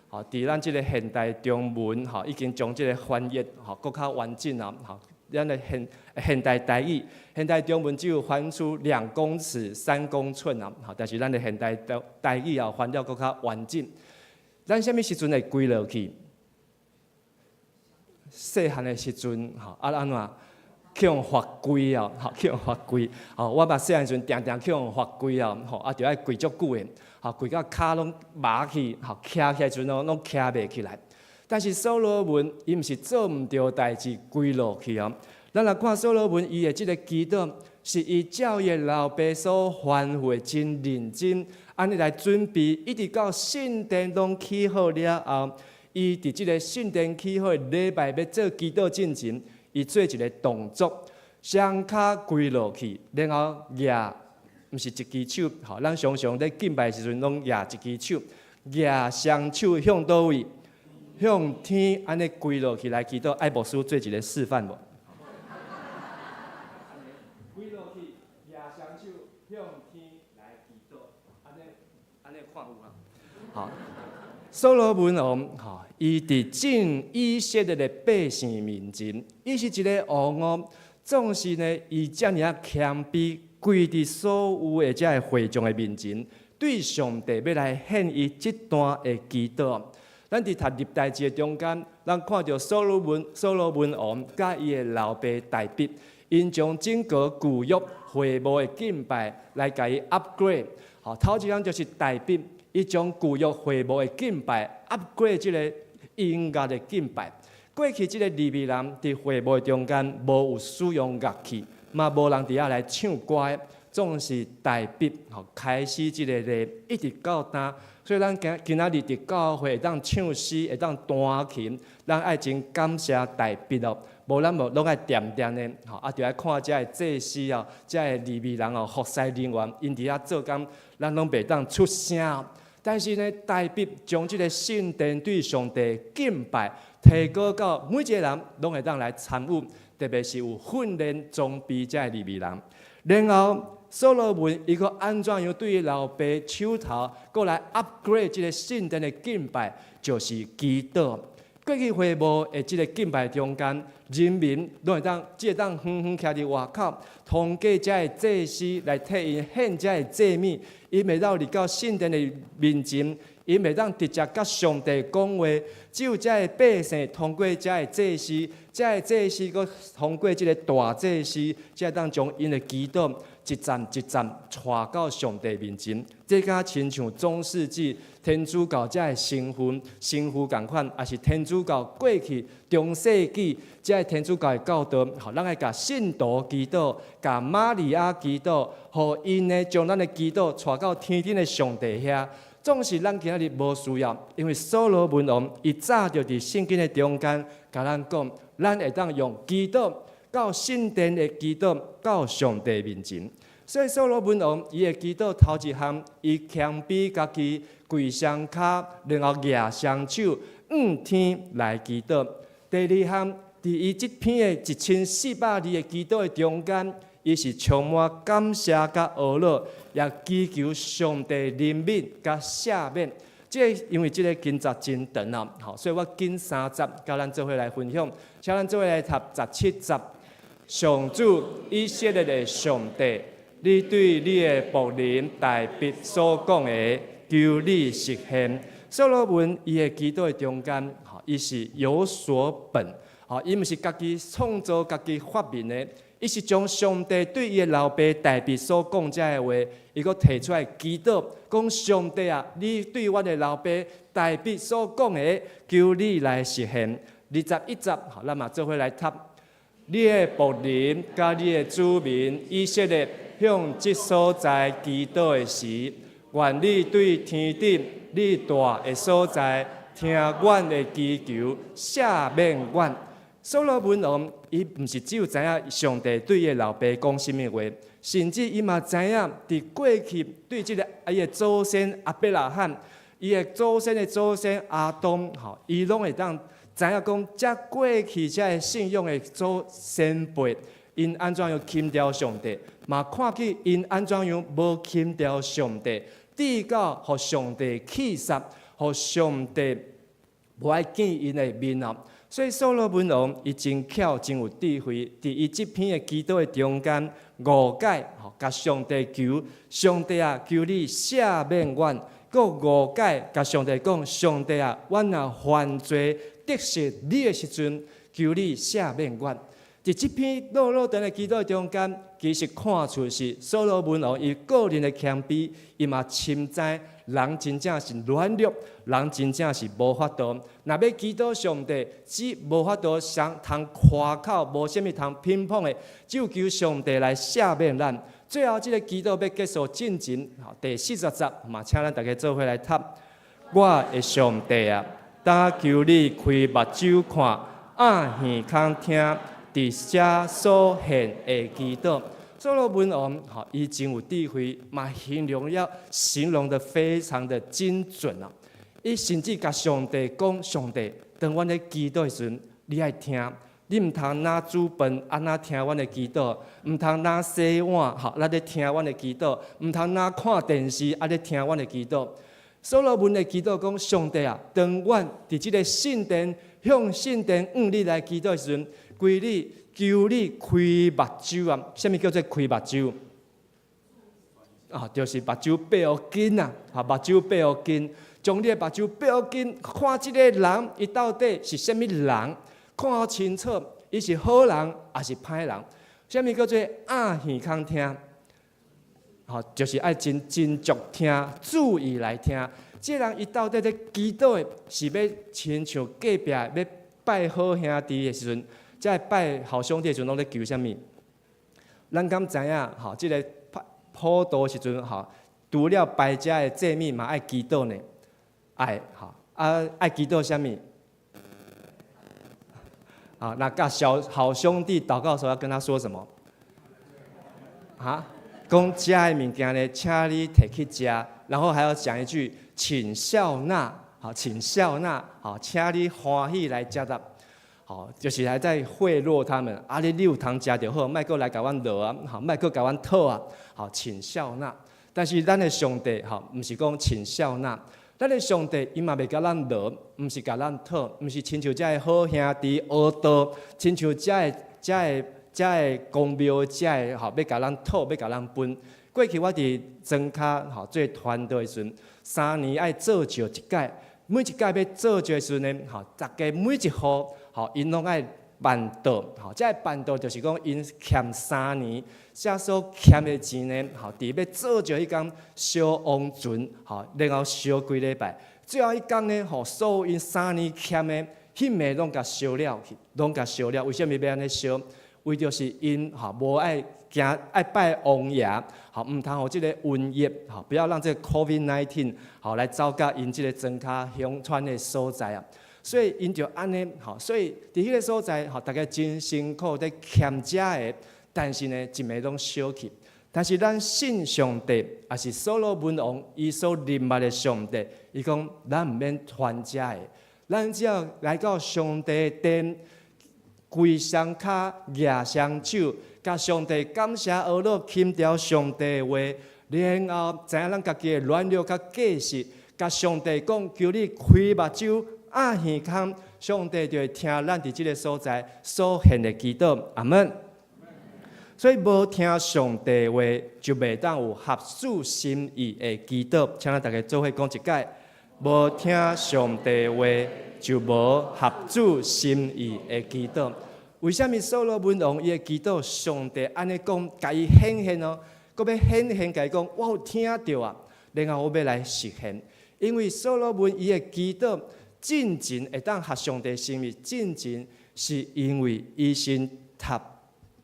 吼，佇咱這个現代中文，吼，已經將這个翻譯，吼，閣較完整啊！吼，咱的現代台語、現代中文只有翻出2公尺3公寸啊！吼，但是咱的現代台語啊，翻了閣較完整。咱啥物時陣會跪落去？細漢的時陣，吼，啊按怎？去予罰跪啊，吼，去予罰跪。吼，我嘛細漢時陣，定定去予罰跪啊，吼，啊，著愛跪足久的，吼，跪到跤攏麻去，吼，徛起來時陣攏徛袂起來。但是所羅門伊毋是做毋著代誌跪落去哦。咱來看所羅門伊的這个祈禱，是伊照伊的老爸所吩咐的真認真，按呢來準備，一直到聖殿攏起好了後，伊佇這个聖殿起好的禮拜欲做祈禱進前，伊做一个動作，雙跤跪落去，然後舉，毋是一支手，吼，咱常常咧敬拜時陣攏舉一支手，舉雙手向佗位？向天按呢跪落去來祈禱，愛牧師做一个示範無？跪落去，舉雙手向天來祈禱，按呢按呢看有啊？好，所羅門王，吼，伊佇眾以色列的百姓面前，伊是一个王哦。總是呢，伊遮爾仔謙卑，跪佇所有的這个會眾的面前，對上帝欲來獻伊這段的祈禱。咱佇讀歷代志的中間，咱看著所羅門王佮伊的老爸大衛，𪜶將整個舊約會幕的敬拜來共伊 upgrade。吼，頭一項就是大衛，伊將舊約會幕的敬拜 upgrade 這个音樂的敬拜。過去這个利未人佇會幕中間無有使用樂器，嘛無人佇遐來唱歌，總是大衛吼開始這个禮，一直到今。所以咱今今仔日佇教會會當唱詩，會當彈琴，咱愛真感謝大衛哦。無咱無攏愛恬恬的，吼啊，著愛看遮个祭司哦，遮个利未人哦，服侍人員，𪜶佇遐做工，咱攏袂當出聲。但是呢，大衛將這个聖殿對上帝敬拜提高到每一个人攏會當來參與，特別是有訓練裝備遮個利未人。然後所羅門伊閣按怎樣對伊老爸手頭，閣來 upgrade 這个聖殿的敬拜，就是祈禱。過去會幕的這个敬拜中間，人民攏會當只會當遠遠徛佇外口，通過遮个祭司來替𪜶獻遮个祭物，𪜶袂當入到聖殿的面前，𪜶袂當直接佮上帝講話，只有遮个百姓通過遮个祭司，遮个祭司閣通過這个大祭司，才會當將𪜶的祈禱一層一層帶到上帝面前。這敢親像中世紀天主教遮个神父、神父仝款，抑是天主教過去中世紀遮个天主教的教導，吼，咱愛共聖徒祈禱，共瑪利亞祈禱，予𪜶呢將咱的祈禱帶到天頂的上帝遐。總是咱今仔日無需要，因為所羅門王伊早就佇聖經的中間，共咱講，咱會當用祈禱到聖殿的祈禱到上帝面前。所以所羅門王伊的祈禱頭一項，伊謙卑家己跪雙跤，然後舉雙手向天來祈禱。第二項，佇伊這篇的1400字的祈禱的中間，伊是充滿感謝佮懊惱，也祈求上帝憐憫佮赦免。這個因為這个經節真長啊，吼，所以我揀三節佮咱做伙來分享。請咱做伙來讀17節。上主以色列的上帝，你對你的僕人大衛所講的，求你實現。所羅門伊的祈禱的中間，吼，伊是有所本，吼，伊毋是家己創造、家己發明的，伊是將上帝對伊的老爸大衛所講這个話，伊閣提出來祈禱，講上帝啊，你對阮的老爸大衛所講的，求你來實現。21節，吼，咱嘛做伙來讀。你的僕人佮你的子民以色列向這所在祈禱的時，願你對天頂你蹛的所在聽阮的祈求，赦免阮。所羅門王伊毋是只有知影上帝對伊的老爸講啥物話，甚至伊嘛知影佇過去對這个伊的祖先亞伯拉罕，伊的祖先的祖先亞當，吼，伊攏會當知影講，這過去這个信仰的祖先輩，𪜶按怎樣輕佻上帝，嘛看見𪜶按怎樣無輕佻上帝，直到予上帝棄殺，予上帝無愛見𪜶的面啊。所以所羅門王伊真巧，真有智慧，佇伊這篇的祈禱的中間，五擺吼，共上帝求，上帝啊，求你赦免阮。閣五擺共上帝講，上帝啊，阮若犯罪得失你的時陣，求你赦免阮。佇這篇落落長的祈禱中間，其實看出是所羅門王伊個人的謙卑，伊嘛深知人真正是軟弱，人真正是無法度。若欲祈禱上帝，只無法度相通誇口，無啥物通評判的，只有求上帝來赦免咱。最後，這个祈禱欲結束進前，第40節嘛，請咱大家做伙來讀。我的上帝啊，焦求你開目睭看，掩耳孔聽，佇遮所獻的祈禱。所羅門王，吼，伊真有智慧，嘛形容了形容得非常的精準啊！伊甚至共上帝講：上帝，當阮咧祈禱的時陣，你愛聽，你毋通若煮飯按怎聽阮的祈禱，毋通若洗碗，吼，咱咧聽阮的祈禱，毋通若看電視，按呢聽阮的祈禱。所羅門的祈禱講：上帝啊，當阮佇這個聖殿向聖殿向你來祈禱的時陣，求你求你開目睭啊！啥物叫做開目睭？啊，就是目睭閉予緊啊！啊，目睭閉予緊，將你的目睭閉予緊，看這个人伊到底是啥物人，看予清楚，伊是好人抑是歹人？啥物叫做掩耳孔聽？吼，就是愛真斟酌聽，注意來聽。這个人伊到底咧祈禱的是欲親像隔壁欲拜好兄弟的時陣，這拜好兄弟的時陣，攏咧求啥物？咱敢知影？吼，這个普渡時陣，吼，除了拜遮的祭物嘛，愛祈禱呢？愛，吼，啊，愛祈禱啥物？啊，那佮小好兄弟禱告的時候，要跟他說什麼？啊？講遮的物件呢，請你提去食，然後還要講一句，請笑納，好，請笑納，好，請你歡喜來接納，好，就是還在賄賂他們。啊，你有通食就好，莫閣來共阮落啊，好，莫閣共阮討啊，好，請笑納。但是咱的上帝，吼，毋是講請笑納，咱的上帝伊嘛袂共咱落，毋是共咱討，毋是親像遮的好兄弟學道，親像遮的遮的。遮个公廟，遮个吼，欲共咱討，欲共咱分。過去我佇莊跤吼做傳道的時陣，3年愛做醮一擺，每一擺欲做醮的時陣呢，吼，逐家每一戶吼，𪜶攏愛辦桌，吼，這个辦桌就是講𪜶欠三年，遮所欠的錢呢，吼，佇欲做醮彼工燒王船，吼，然後燒幾禮拜，最後彼工呢，吼，所有𪜶三年欠的，彼暝攏共燒了去，攏共燒了。為啥物欲按呢燒？為著是𪜶吼無愛驚愛拜王爺，吼毋通予這个瘟疫，吼不要讓這个 COVID-19 吼來走到𪜶這个莊跤鄉村的所在啊。所以𪜶就按呢，吼，所以佇彼个所在，吼，逐家真辛苦咧欠遮的，但是呢，一暝攏燒去。但是咱信上帝，抑是所羅門王伊所認捌的上帝，伊講咱毋免還遮的，咱只要來到上帝的殿，跪雙跤，舉雙手，共上帝感謝阿樂，輕調上帝的話，然後知影咱家己的軟弱佮過失，共上帝講，求你開目睭，掩耳孔，上帝就會聽咱佇這个所在所獻的祈禱。阿門。所以無聽上帝話，就袂當有合主心意的祈禱。請咱逐家做伙講一擺：無聽上帝話，就無合主心意的祈禱。為啥物所羅門王伊的祈禱，上帝按呢講，共伊顯現哦，閣欲顯現共伊講，我有聽著啊，然後我欲來實現。因為所羅門伊的祈禱，進前會當合上帝心意，進前是因為伊先讀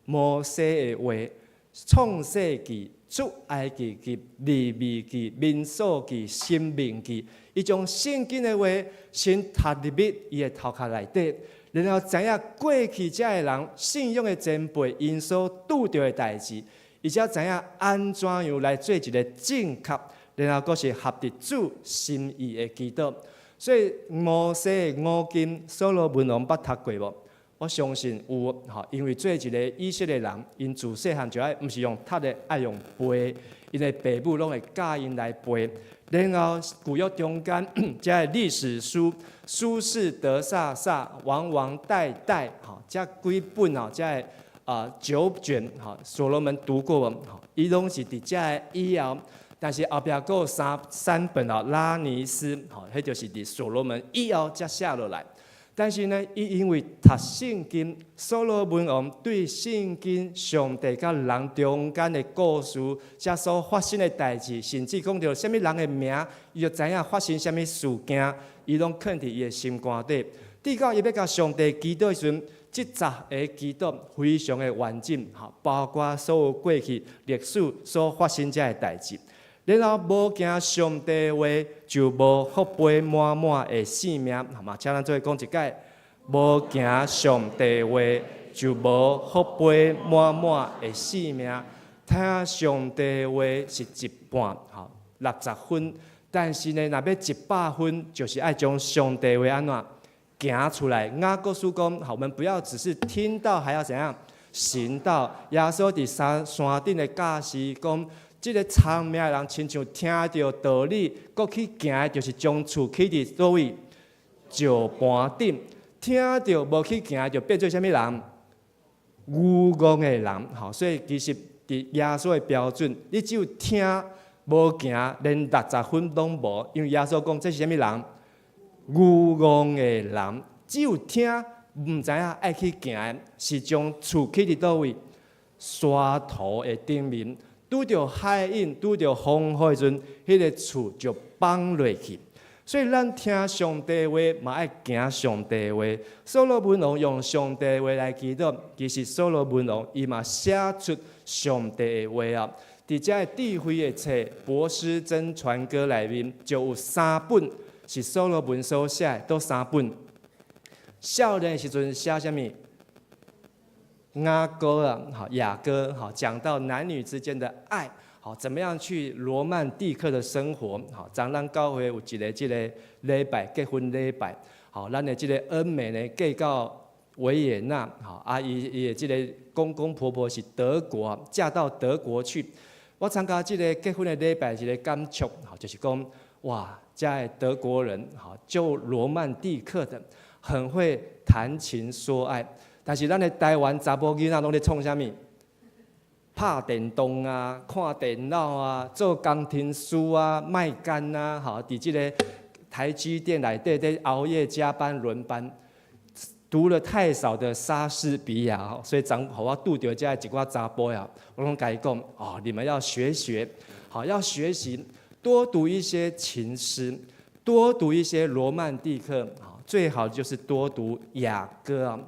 摩西的話，創世記、出埃及記、利未記、民數記、申命記，伊將聖經的話先讀入去伊的頭殼內底，然後知影過去遮的人信仰的前輩𪜶所拄著的代誌，伊才知影按怎樣來做一个正確，然後閣是合佇主心意的祈禱。所以摩西的五經，所羅門王捌讀過無？我相信有吼，因為做一个以色列人，𪜶自細漢就愛，毋是用讀的，愛用背，𪜶的爸母攏會教𪜶來背。然後舊約中間，遮个歷史書，書士得撒撒，王王代代，吼，這幾本吼，遮个啊九卷，吼，所羅門讀過無？吼，伊攏是佇遮个以後，但是後壁閣有三本哦，拉尼斯，吼，彼就是佇所羅門以後才寫落來。但是呢，伊因為讀聖經，所羅門王對聖經上帝佮人中間的故事，遮所發生的代誌，甚至講著啥物人的名，伊就知影發生啥物事件，伊攏囥佇伊的心肝底。直到伊欲共上帝祈禱的時陣，這10个祈禱非常的完整，吼，包括所有過去歷史所發生遮的代誌。然後無行上帝話，就無福杯滿滿的性命，好嘛？請咱做伙講一擺，無行上帝話，就無福杯滿滿的性命。聽上帝話是一半，吼，60分。但是呢，若欲100分，就是愛將上帝話按怎行出來。雅各書講，好，我們不要只是聽到，還要怎樣行道。耶穌佇山山頂的教示講，這个聰明的人，親像聽著道理，閣去行的，就是將厝起佇佗位？石盤頂。聽著無去行，就變做啥物人？愚戇的人。吼，所以其實佇耶穌的標準，你只有聽無行，連60分攏無。因為耶穌講這是啥物人？愚戇的人。只有聽，毋知影愛去行的，是將厝起佇佗位？沙土的頂面。拄著海湧、拄著風雨的時陣，彼个厝就崩落去。所以咱聽上帝話，嘛愛行上帝話。所羅門王用上帝話來祈禱，其實所羅門王伊嘛寫出上帝的話啊。佇這个智慧的冊《博施真傳歌》內面，就有三本是所羅門所寫的，佗三本？少年的時陣寫啥物？雅歌啊，好雅歌，好講到男女之間的愛，好怎麼樣去羅曼蒂克的生活，好，昨咱教會有一个這個禮拜結婚禮拜，好，咱的這個恩美呢嫁到維也納，好，啊伊伊的這个公公婆婆是德國，嫁到德國去。我參加這个結婚的禮拜，一个感觸，好，就是講，哇，遮的德國人，好，就羅曼蒂克的，很會談情說愛。但是咱的台灣查某囡仔攏咧創啥物？拍電動啊，看電腦啊，做工程師啊，賣肝啊，吼，佇這个台積電內底咧熬夜加班輪班，讀了太少的莎士比亞，所以昨予我拄著遮一寡查埔啊，我攏共伊講哦，你們要學學，好，要學習多讀一些情詩，多讀一些羅曼蒂克，最好就是多讀雅歌啊。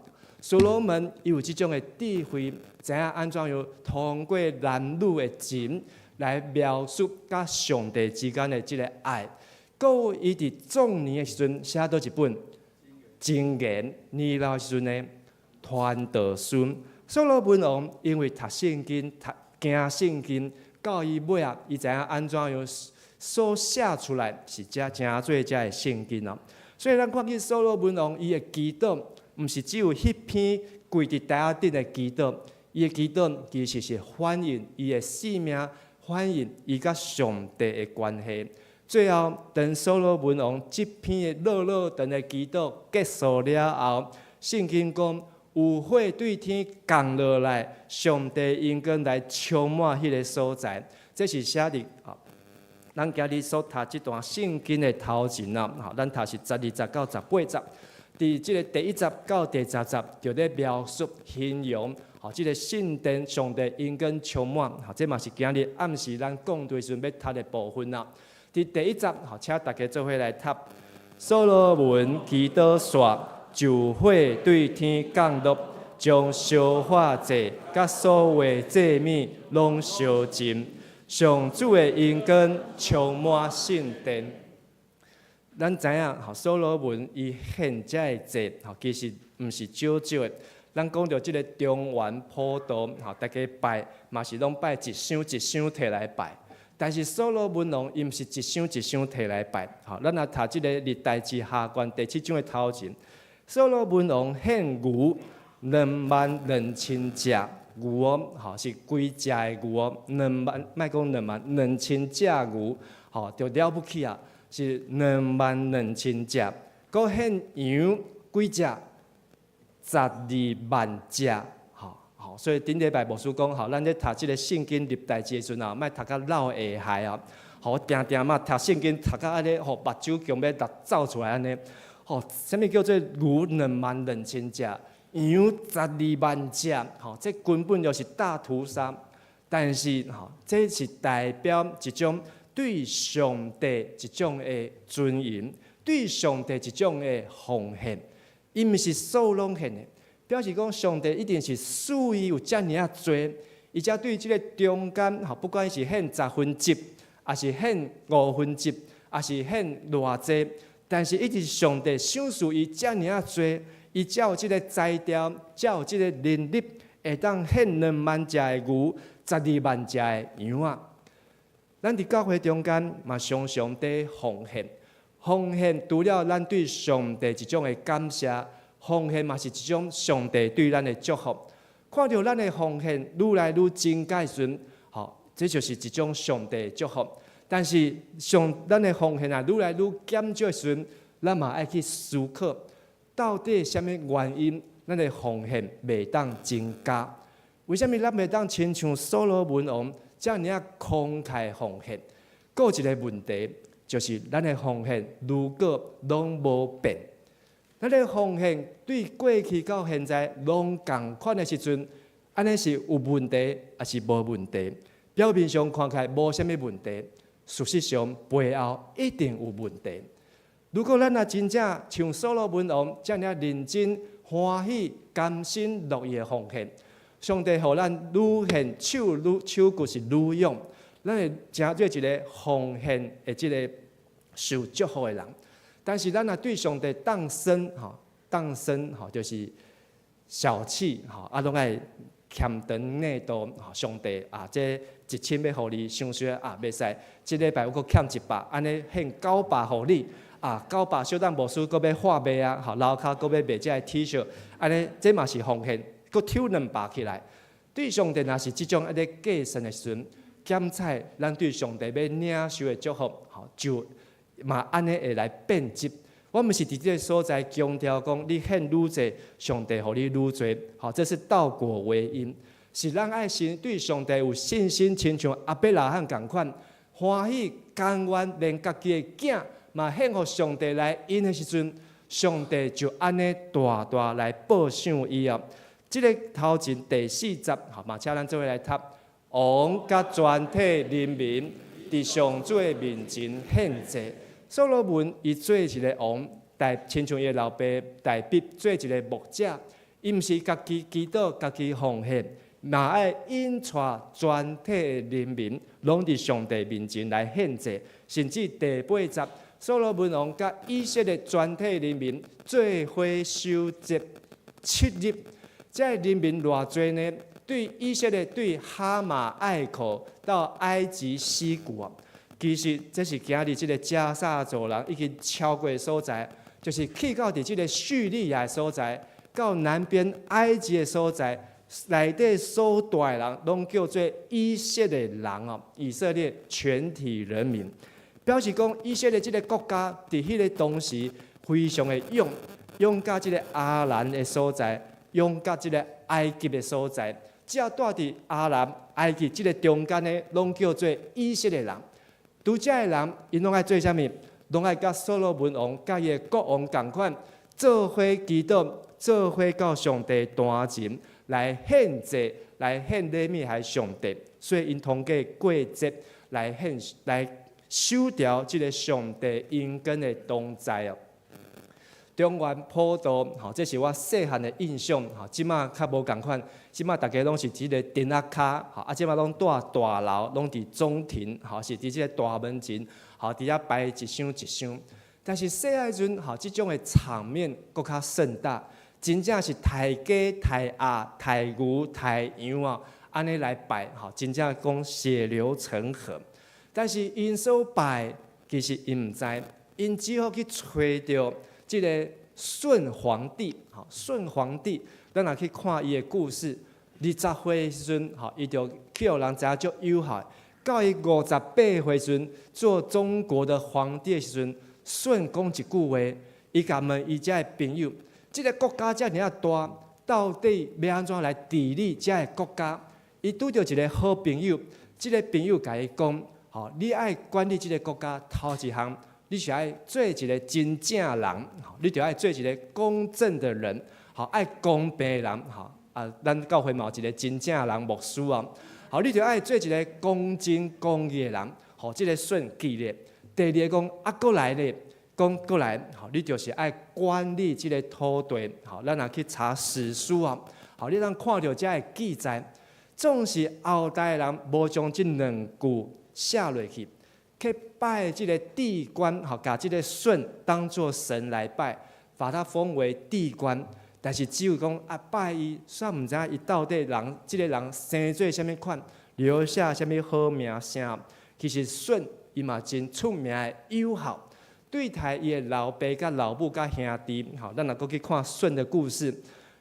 所羅門伊有這種的智慧，知影按怎樣通過男女的情來描述佮上帝之間的這个愛。閣有伊佇壯年的時陣寫佗一本箴言，年老的時陣呢，傳道書。所羅門王因為讀聖經、讀行聖經，到伊尾仔，伊知影按怎樣所寫出來是遮誠濟遮的聖經哦。所以咱看見所羅門王伊的祈禱，毋是只有彼篇跪佇台仔頂的祈禱，伊的祈禱其實是反映伊的生命，反映伊佮上帝的關係。最後，當所羅門王這篇的落落長的祈禱結束了後，聖經講有火對天降落來，上帝榮光來充滿彼个所在。這是寫佇咱今日所讀這段聖經的頭前啊，吼，咱讀是12節到18節。佇這个第1節到第10節，就咧描述形容，吼，這个聖殿上帝榮光充滿，吼，這嘛是今日暗時咱講道時陣欲讀的部分啊。佇第一節，吼，請大家做伙來讀。所羅門祈禱煞，就火對天降落，將燒化祭佮所有祭物攏燒盡。上主的榮光充滿聖殿。咱知影，吼，所羅門伊獻這个祭，吼，其實毋是少少的。咱講著這个中元普渡，吼，大家拜嘛是攏拜一箱一箱提來拜。但是所羅門王伊毋是一箱一箱提來拜，吼，咱若讀這个歷代志下卷第七章的頭前，所羅門王獻牛22,000隻牛哦，吼，是規隻的牛哦，兩萬，莫講兩萬，兩千隻牛，吼，就了不起啊！是22,000隻，閣獻羊幾隻？120,000隻，吼吼，所以頂禮拜牧師講，吼，咱咧讀這个聖經歷代志的時陣啊，莫讀甲落下海啊，吼，我定定嘛讀聖經讀甲按呢，吼，目睭強欲流走出來按呢，吼，啥物叫做牛22,000隻，羊120,000隻，吼，這根本就是大屠殺。但是吼，這是代表一種對上帝一種的尊榮，對上帝一種的奉獻，伊毋是數攏獻的，表示講上帝一定是賜伊有遮爾仔濟，伊才對這个中間，吼，不管是獻十分之一，抑是獻五分之一，抑是獻偌濟，但是一直上帝賞賜伊遮爾仔濟，伊才有這个才調，才有這个能力，會當獻2萬隻的牛，12萬隻的羊仔。咱佇教會中間嘛，常常佇奉獻，奉獻除了咱對上帝一種的感謝，奉獻嘛是一種上帝對咱的祝福。看著咱的奉獻愈來愈增加的時陣，吼，這就是一種上帝的祝福。但是上咱的奉獻啊，愈來愈減少的時陣，咱嘛愛去思考，到底啥物原因，咱的奉獻袂當增加？為啥物咱袂當親像所羅門王遮爾仔慷慨奉獻？閣有一個問題，就是咱的奉獻如果攏無變，咱的奉獻對過去到現在攏仝款的時陣，按呢是有問題，抑是無問題？表面上看起來無啥物問題，事實上背後一定有問題。如果咱若真正像所羅門王遮爾認真、歡喜、甘心樂意的奉獻，上帝予咱愈獻手愈手骨是愈勇，咱會成做一个奉獻的這个受祝福的人。但是咱若對上帝當生吼，當生吼就是小氣吼，啊攏愛儉長內度吼，上帝啊，這1000欲予你，傷少啊，袂使，這禮拜我閣欠100，按呢獻900予你啊，900小等牧師閣欲發賣啊，吼，樓跤閣欲賣這个 T 恤，按呢這嘛是奉獻，閣抽200起來。對上帝若是這種按呢計算的時陣，檢採咱對上帝欲領受的祝福，吼，就嘛按呢會來變質。我毋是佇這个所在強調講，你獻愈濟，上帝予你愈濟，吼，這是倒果為因，是咱愛先對上帝有信心，親像亞伯拉罕仝款，歡喜甘願，連家己的囝嘛獻予上帝來用的時陣，上帝就按呢大大來報賞伊哦。這个頭前第四節，吼，嘛請咱做伙來讀，王佮全體人民佇上主的面前獻祭。所羅門伊做一个王，代親像伊的老爸大衛做一个牧者，伊毋是家己祈禱、家己奉獻，嘛愛引帶全體的人民，攏佇上帝面前來獻祭。甚至第八節，所羅門王佮以色列全體人民做伙守節7日，這个人民偌濟呢？對以色列對哈馬隘口到埃及溪谷啊。其實這是今日這个迦薩走廊已經超過的所在，就是去到佇這个敘利亞的所在，到南邊埃及的所在，內底所住的人，攏叫做以色列人哦，以色列全體人民，表示講以色列這个國家佇彼个當時非常的勇，勇到這个亞蘭的所在，勇到這个埃及的所在，只要住佇亞蘭、埃及這个中間的，攏叫做以色列人。拄遮的人，𪜶攏愛做啥物？攏愛佮所羅門王、佮伊的國王仝款，做伙祈禱，做伙到上帝壇前來獻祭，來獻禮物予上帝。所以𪜶通過過節來獻來守牢這个上帝應許的同在哦。中元普渡，吼，這是我細漢的印象，吼，這馬較無仝款，這馬逐家攏是佇這个亭仔跤，吼，啊，這馬攏蹛大樓，攏佇總庭，吼，是佇這个大門前，吼，佇遐擺一箱一箱。但是細漢時陣，吼，這種的場面閣較盛大，真正是刣雞、刣鴨、刣牛、刣羊啊，按呢來拜，吼，真正講血流成河。但是𪜶所拜，其實𪜶毋知，𪜶只好去揣著。這个舜皇帝，吼，舜皇帝，咱若去看伊的故事，20歲時陣，吼，伊就去予人知影足有效。到伊58歲時陣，做中國的皇帝的時陣，舜講一句話，伊共問伊遮的朋友，這个國家遮爾仔大，到底欲按怎來治理遮个國家？伊拄著一个好朋友，這个朋友共伊講，吼，你愛管理這个國家，頭一項。你是愛做一个真正人，你著愛做一个公正的人，吼，愛公平的人，吼啊，咱教會嘛有一个真正人牧師啊，好，你著愛做一个公正公義的人，吼，這个舜記咧。第二个講啊，閣來咧，講閣來，吼，你就是愛管理這个土地，吼，咱若去查史書啊，吼，你通看著遮的記載，總是後代的人無將這兩句寫落去。去拜這个地官，吼，共這个舜當做神來拜，把他封為帝官。但是只有講啊，拜伊，煞毋知影伊到底人，這个人生做啥物款，留下啥物好名聲。其實舜伊嘛真出名的友好，對待伊的老爸佮老母佮兄弟，吼，咱若閣去看舜的故事，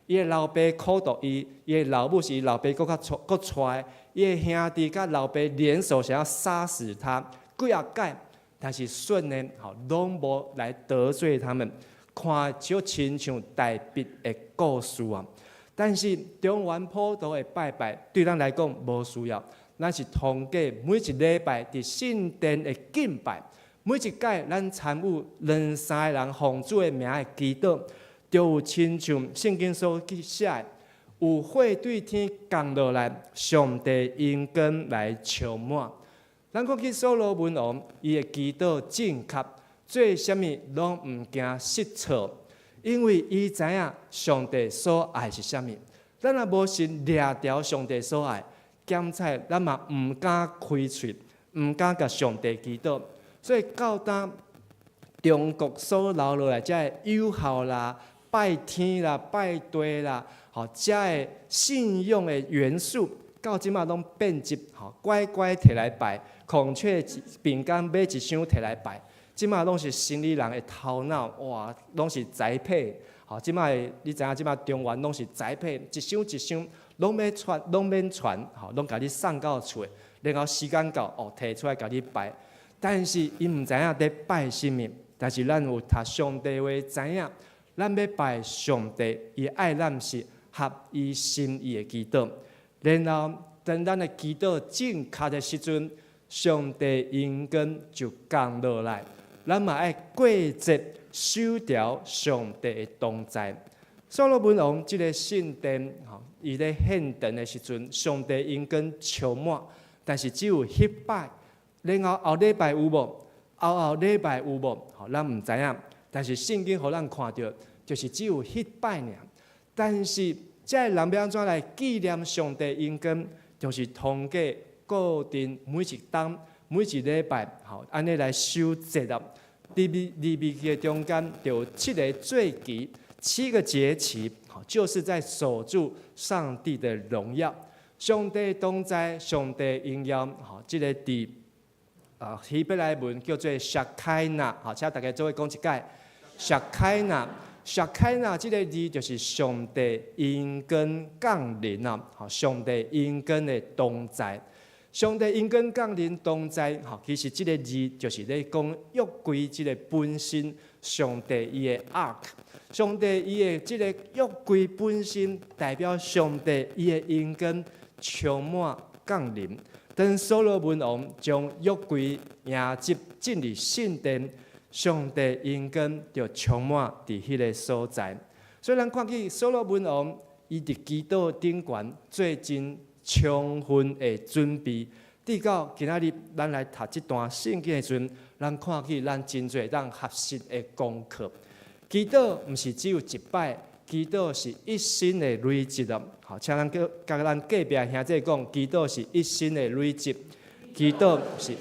伊的老爸苦毒伊，伊的老母是伊老爸閣較帶閣帶，伊的兄弟佮老爸聯手想要殺死他，幾仔擺，但是舜呢，吼，攏無來得罪他們。看就親像大筆的故事啊！但是中元普渡的拜拜對咱來講無需要，咱是通過每一禮拜佇聖殿的敬拜，每一擺咱參與兩三个人奉主的名的祈禱，就有親像聖經所記寫的，有火對天降落來，上帝榮光來充滿。咱講起所羅門王，伊的祈禱正確。做啥物攏毋驚失錯，因為伊知影上帝所愛是啥物。咱若無先掠著上帝所愛，檢採咱嘛毋敢開喙，毋敢共上帝祈禱。所以到今中國所留落來遮个有效啦、拜天啦、拜地啦，吼，遮个信仰的元素，到這馬攏變質，吼，乖乖提來拜，孔雀餅乾買一箱提來拜。這馬攏是生理人的頭腦，哇，攏是栽培。吼，這馬的你知影，這馬中原攏是栽培，一箱一箱攏欲傳，攏免傳，吼，攏共你送到厝，然後時間到，哦，提出來共你拜。但是𪜶毋知影佇拜啥物，但是咱有讀上帝話，知影咱欲拜上帝，伊愛咱是合伊心意的祈禱。然後當咱的祈禱正確的時陣，上帝榮光就降落來。咱嘛愛過節守牢上帝的同在。所羅門王這个聖殿，吼，伊咧獻殿的時陣，上帝榮光充滿，但是只有彼擺，然後後禮拜有無？後後禮拜有無？吼，咱毋知影。但是聖經予咱看著，就是只有彼擺爾。但是這个人欲按怎來紀念上帝榮光，就是通過固定每一冬、每一禮拜，吼，按呢來守節啦。利未利未記的中間就有七个節期，七個節期，就是在守住上帝的榮耀。上帝同在，上帝榮耀，吼，這个佇啊希伯來文叫做 Shekinah，吼，請大家做伙講一擺 Shekinah，Shekinah 這个字就是上帝榮光降臨啊，吼，上帝榮光的同在。上帝榮光降臨同在，吼，其實這个字就是咧講約櫃這个本身，上帝伊的 ark，上帝伊的這个約櫃本身代表上帝伊的榮光充滿降臨。當所羅門王將約櫃迎接進入聖殿，上帝榮光就充滿佇彼个所在。所以咱看見所羅門王伊佇祈禱頂懸做真充分的準備，直到今仔日咱來讀這段聖經的時陣，咱看見咱真濟當學習的功課。祈禱毋是只有一擺，祈禱是一生的累積哦。好，請咱閣共咱隔壁兄弟講，祈禱是一生的累積，祈禱是。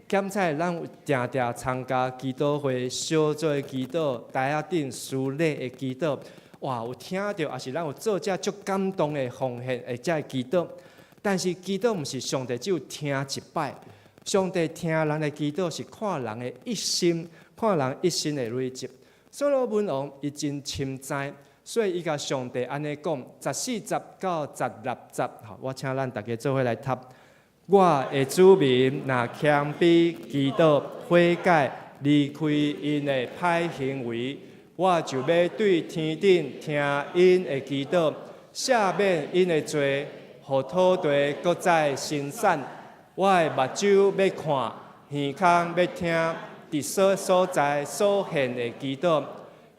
檢採咱有定定參加祈禱會、小組的祈禱、台仔頂司禮的祈禱。哇！有聽著，抑是咱有做這足感動的奉獻，會才會祈禱。但是祈禱毋是上帝只有聽一擺，上帝聽人的祈禱是看人的一生，看人一生的累積。所羅門王伊真深知，所以伊共上帝按呢講，14節到16節，吼，我請咱逐家做伙來讀。我的子民若謙卑祈禱悔改，離開𪜶的歹行為，我就欲對天頂聽𪜶的祈禱，赦免𪜶的罪，予土地閣再生產。我的目睭欲看，耳孔欲聽，佇這所在所獻的祈禱。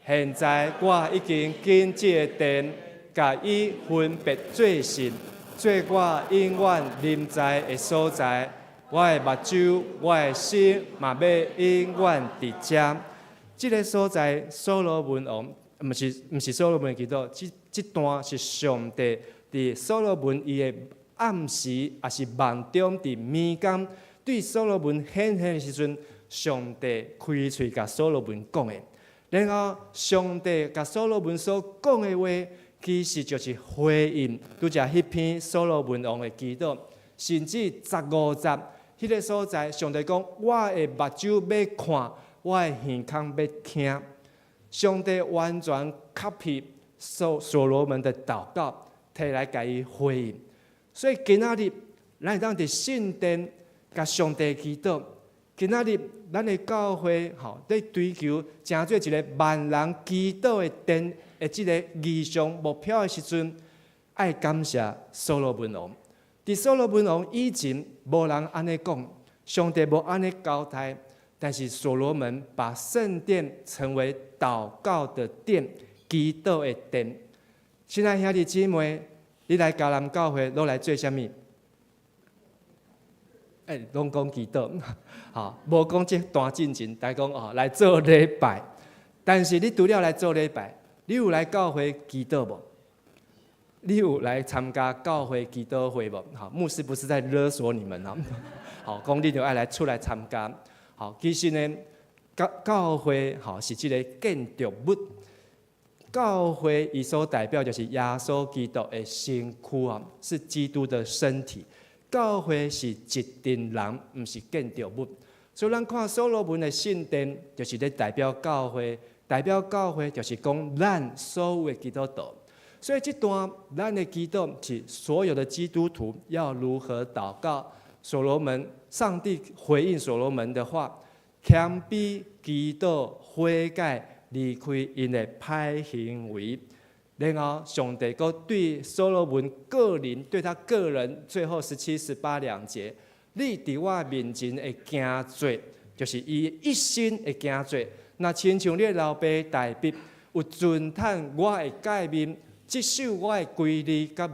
現在我已經揀這个殿，共伊分別做聖，做我永遠臨在的所在。我的目睭，我的心嘛欲永遠佇遮。這个所在，所羅門王，毋是所羅門祈禱，這段是上帝佇所羅門伊的暗時，抑是夢中佇冥間。對所羅門顯現的時陣，上帝開喙共所羅門講的。然後上帝共所羅門所講的話，其實就是回應拄才彼篇所羅門王的祈禱，甚至15節彼个所在，上帝講：我的目睭欲看，我的耳孔欲聽。上帝完全 copy 所羅門的禱告，提來共伊回應。所以今仔日，咱會當佇聖殿共上帝祈禱。今仔日，咱的教會吼，咧追求成做一个萬人祈禱的殿的這个異象目標的時陣，愛感謝所羅門王。佇所羅門王以前，無人按呢講，上帝無按呢交代。但是所羅門把聖殿成為禱告的殿、祈禱的殿。親愛兄弟姊妹，你來迦南教會攏來做啥物？欸，攏講祈禱，吼，無講這段進前，但講哦來做禮拜。但是你除了來做禮拜，你有來教會祈禱無？你有來參加教會祈禱會無？好，牧師不是在勒索你們哦，好，講你就愛來出來參加。好，其實呢，教會吼是這个建築物，教會伊所代表就是耶穌基督的身軀啊，是基督的身體。教會是一陣人，毋是建築物。所以咱看所羅門的聖殿，就是咧代表教會，代表教會就是講咱所有的基督徒。所以這段咱的祈禱是所有的基督徒要如何禱告。所羅門，上帝回應所羅門的話，謙卑祈禱悔改，離開𪜶的歹行為。然後上帝閣對所羅門個人，對他個人，最後17、18兩節，你佇我面前的行做，就是伊一生的行做。若親像你的老爸大衛，有遵趁我的誡命，執守我的規例佮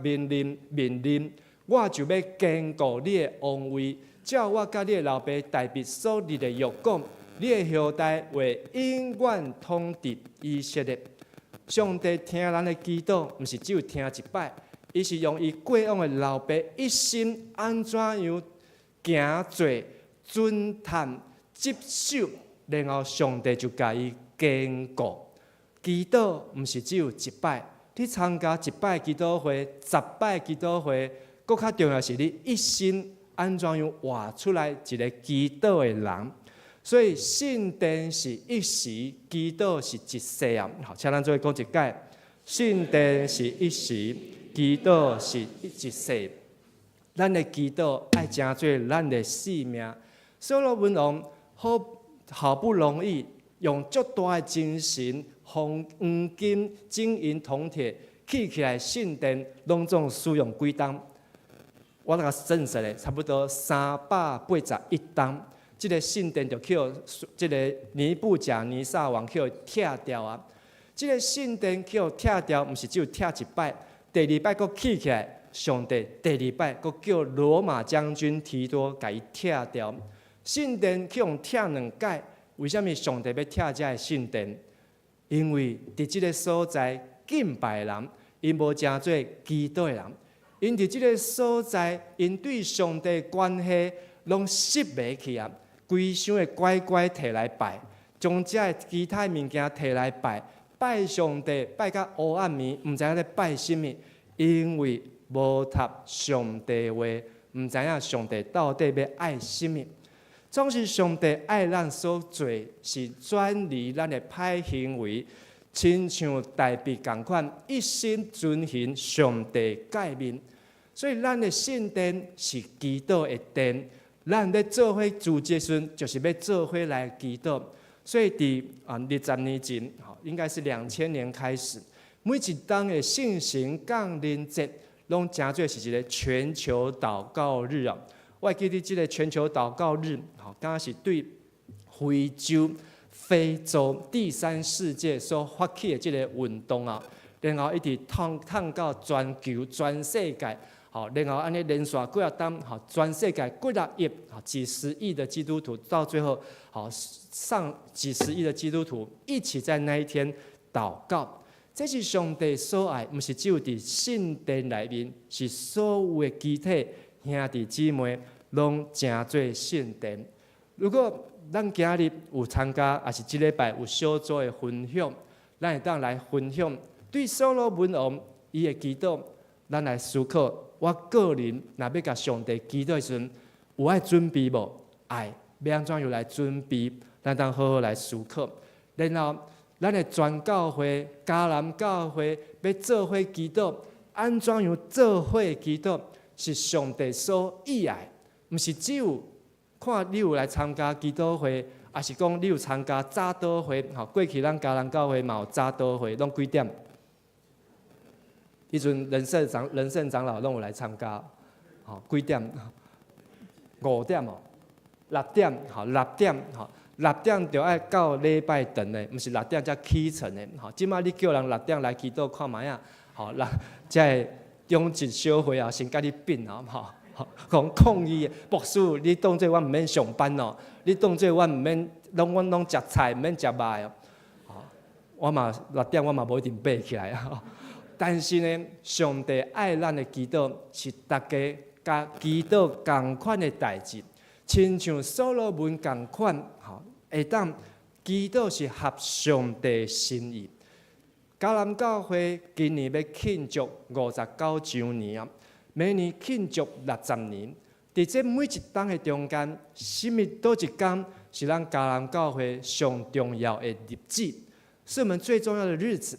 命令，我就欲堅固你的王位，照我佮你的老爸大衛所立的約講，你的後代會永遠統治以色列。上帝聽咱的祈禱，毋是只有聽一擺，伊是用伊過往的老爸一生按怎樣行做、遵趁、執守，然後上帝就共伊堅固。祈禱毋是只有一擺，你參加一擺祈禱會、10擺祈禱會，閣較重要是你一生按怎樣活出來一个祈禱的人。所以聖殿是一時，祈禱是一世啊！好，請咱做伙講一擺，聖殿是一時，祈禱是一世。咱的祈禱愛成做咱的性命。所羅門王好好不容易用足大的精神，黃金、金銀銅鐵起起來聖殿，攏總使用幾冬？我來算算咧，差不多381冬。這个聖殿就予這个尼布甲尼撒王予拆掉啊！這个聖殿予拆掉，毋是只有拆一擺，第二擺閣起起來，上帝第二擺閣叫羅馬將軍提多共伊拆掉。聖殿予拆兩擺，為啥物上帝欲拆這个聖殿？因為佇這个所在敬拜的人，𪜶無成做祈禱的人，𪜶佇這个所在，𪜶對上帝關係攏失迷去啊！規箱的乖乖提來拜，將這个其他物件提來拜，拜上帝拜到烏暗暝，毋知影咧拜啥物，因為無讀上帝話，毋知影上帝到底欲愛啥物。總是上帝愛咱所做，是轉離咱的歹行為，親像大衛仝款，一心遵行上帝誡命。所以咱的聖殿是祈禱的殿。咱咧做伙聚集時陣，就是欲做伙來祈禱。所以佇20年前，吼，應該是2000年開始，每一冬的聖神降臨節，攏成做是一个全球禱告日啊！我會記得這个全球禱告日，吼，敢是對非洲、非洲第三世界所發起的這个運動啊，然後一直淌淌到全球、全世界。好，然後按呢連續幾若冬，吼，全世界幾若億、幾十億的基督徒，到最後，好上幾十億的基督徒一起在那一天禱告。這是上帝所愛，毋是只有佇聖殿內面，是所有的肢體兄弟姊妹，攏成做聖殿。如果咱今日有參加，抑是這禮拜有小組的分享，咱會當來分享對所羅門王伊的祈禱，咱來思考。我個人若欲共上帝祈禱的時陣，有愛準備無？愛，欲按怎樣來準備？咱當好好來思考。然後，咱的全教會、迦南教會欲做伙祈禱，按怎樣做伙祈禱是上帝所喜愛，毋是只有看你有來參加祈禱會，抑是講你有參加早禱會。吼，過去咱迦南教會嘛有早禱會，攏幾點？彼陣仁勝長老攏有來參加，吼，幾點？5點哦，六點，吼，六點，吼，六點就愛到禮拜堂的，毋是六點才起床的，吼。這擺你叫人六點來祈禱看覓仔，吼，來，這个中正小會啊，先共你變哦，吼，講抗議，牧師，你當做我毋免上班哦，你當做我毋免，攏阮攏食菜，毋免食肉哦，吼，我嘛六點我嘛無一定爬起來啊。但是呢，上帝愛咱的祈禱是大家共祈禱仝款的代誌，親像所羅門仝款，吼，會當祈禱是合上帝心意。迦南教會今年欲慶祝59週年啊，明年慶祝60年。佇這每一冬的中間，啥物佗一工是咱迦南教會上重要的日子，是我們最重要的日子。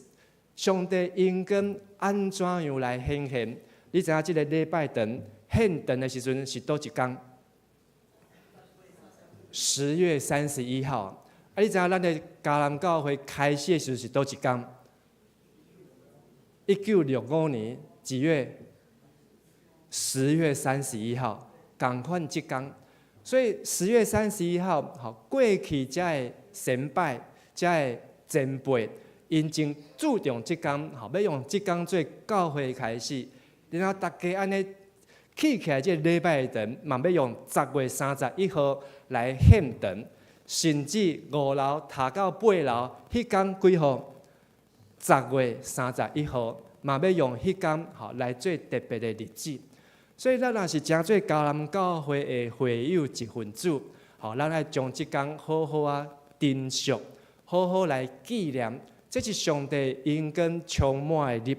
上帝恩光按怎樣來顯現？你知影這个禮拜堂獻堂的時陣是佗一工？10月31號。啊，你知影咱的迦南教會開始的時陣是佗一工？1965年幾月？10月31號，仝款這工。所以十月三十一號，吼，過去遮的先輩、遮的前輩，𪜶真注重這工，吼，欲用這工做教會開始，然後大家按呢起起來，這个禮拜堂嘛欲用10月31號來獻堂，甚至5樓讀到8樓，彼工幾號？十月三十一號，嘛欲用彼工吼來做特別的日子。所以咱若是成做迦南教會的會友一份子，吼，咱愛將這工好好仔珍惜，好好來紀念。這是上帝恩光充滿的日。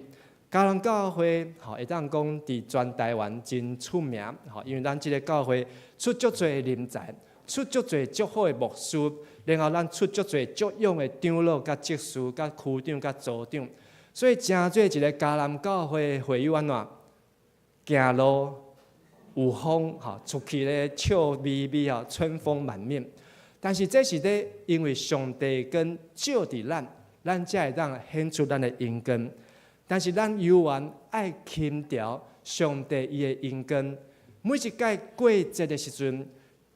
迦南教會吼會當講佇全台灣真出名，吼，因為咱這个教會出足濟人才，出足濟足好的牧師，然後咱出足濟足勇的長老、佮執事、佮區長、佮組長，所以成做一个迦南教會的會友按怎？行路有風，吼，出去咧笑眯眯吼，春風滿面。但是這是咧，因為上帝光照佇咱，咱才會當顯出咱的恩光。但是咱猶原愛輕調上帝伊的恩光。每一擺過節的時陣，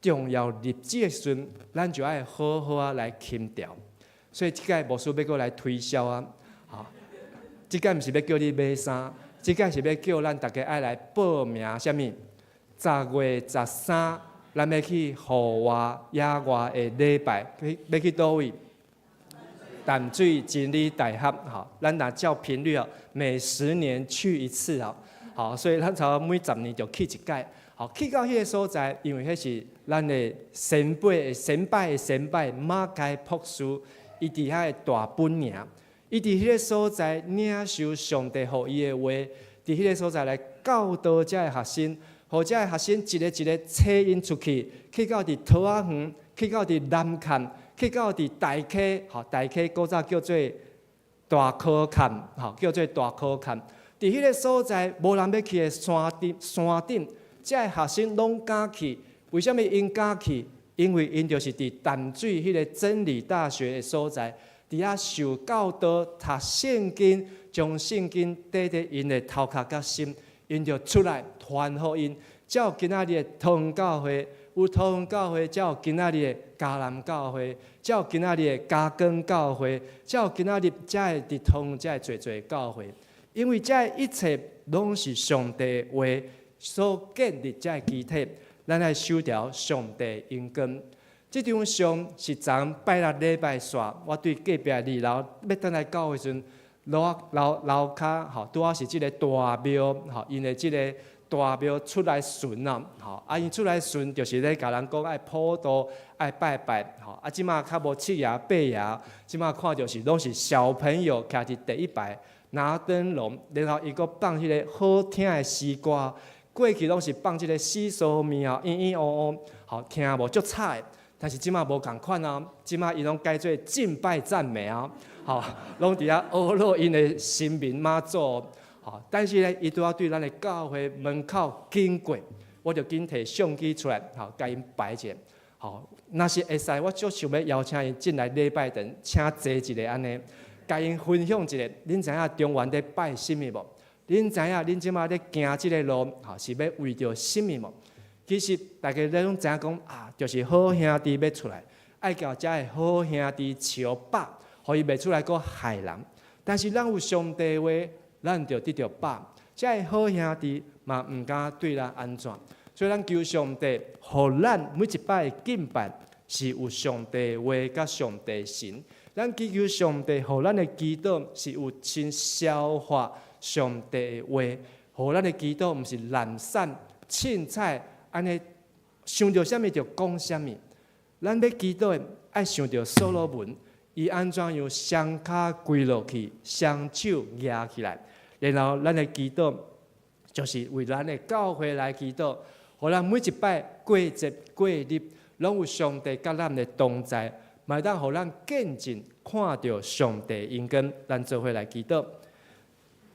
重要日子的時陣，咱就愛好好仔來輕調。所以這擺牧師欲閣來推銷啊，吼，這擺毋是欲叫你買衫，這擺是欲叫咱大家愛來報名啥物？10月13，咱欲去戶外野外的禮拜，欲去佗位？淡水真理大學，吼，咱若照頻率哦，每10年去一次哦，好，所以咱差不多每十年就去一擺，好，去到彼个所在，因為彼是咱的先輩的先輩的先輩馬偕博士，伊佇遐的大本營，伊佇彼个所在領受上帝予伊的話，佇彼个所在來教導遮的學生，予遮的學生一个一个差𪜶出去，去到佇桃仔園，去到佇南崁。去到佇大溪，吼，大溪古早叫做大箍崁，吼，叫做大箍崁。佇彼个所在，無人欲去的山頂，山頂，遮的學生攏敢去。為啥物𪜶敢去？因為𪜶就是佇淡水彼个真理大學的所在，佇遐受教導、讀聖經，將聖經綴佇𪜶的頭殼佮心，𪜶就出來傳福音。才有今仔日的桃園教會，有桃園教會，才有今仔日的迦南教會，才有今仔日的嘉光教會，才有今仔日才會佇桃園遮濟濟教會。因為這一切攏是上帝話所建立這个基體，咱愛守牢上帝恩光。這張相是昨拜六禮拜煞，我對隔壁二樓欲轉來教會時陣，樓樓樓跤吼，拄好是這个大廟吼，𪜶的這个大廟出來巡啊，吼，啊𪜶出來巡就是咧共人講愛普渡、愛拜拜，吼，啊這馬較無七爺八爺，這馬看著是攏是小朋友徛佇第一排拿燈籠，然後伊閣放彼个好聽的詩歌，過去攏是放這个四書廟咿咿哦哦，吼，聽無足彩的，但是這馬無仝款啊，這馬伊攏改做敬拜讚美啊，吼，攏佇遐呵咾𪜶的神明媽祖。吼，但是呢，伊拄仔對咱的教會門口經過，我就緊提相機出來，吼，共𪜶擺一下。吼，若是會使，我足想欲邀請𪜶進來禮拜堂，請坐一下按呢，共𪜶分享一下。恁知影中元咧拜啥物無？恁知影恁這馬咧行這个路，吼，是欲為著啥物無？其實大家攏知影講啊，就是好兄弟欲出來，愛共遮的好兄弟相拍，予伊袂出來閣害人。但是咱有上帝話，咱就得著飽，遮的好兄弟嘛毋敢對咱按怎，所以咱求上帝，予咱每一擺的敬拜是有上帝話佮上帝神。咱祈求上帝，予咱的祈禱是有親消化上帝的話，予咱的祈禱毋是懶散、凊彩，按呢想著啥物就講啥物。咱欲祈禱的愛想著所羅門，伊按怎樣雙跤跪落去，雙手舉起來。然後，咱的祈禱就是為咱的教會來祈禱，予咱每一擺過節過日，攏有上帝佮咱的同在，嘛會當予咱見證看著上帝榮光。咱做伙來祈禱。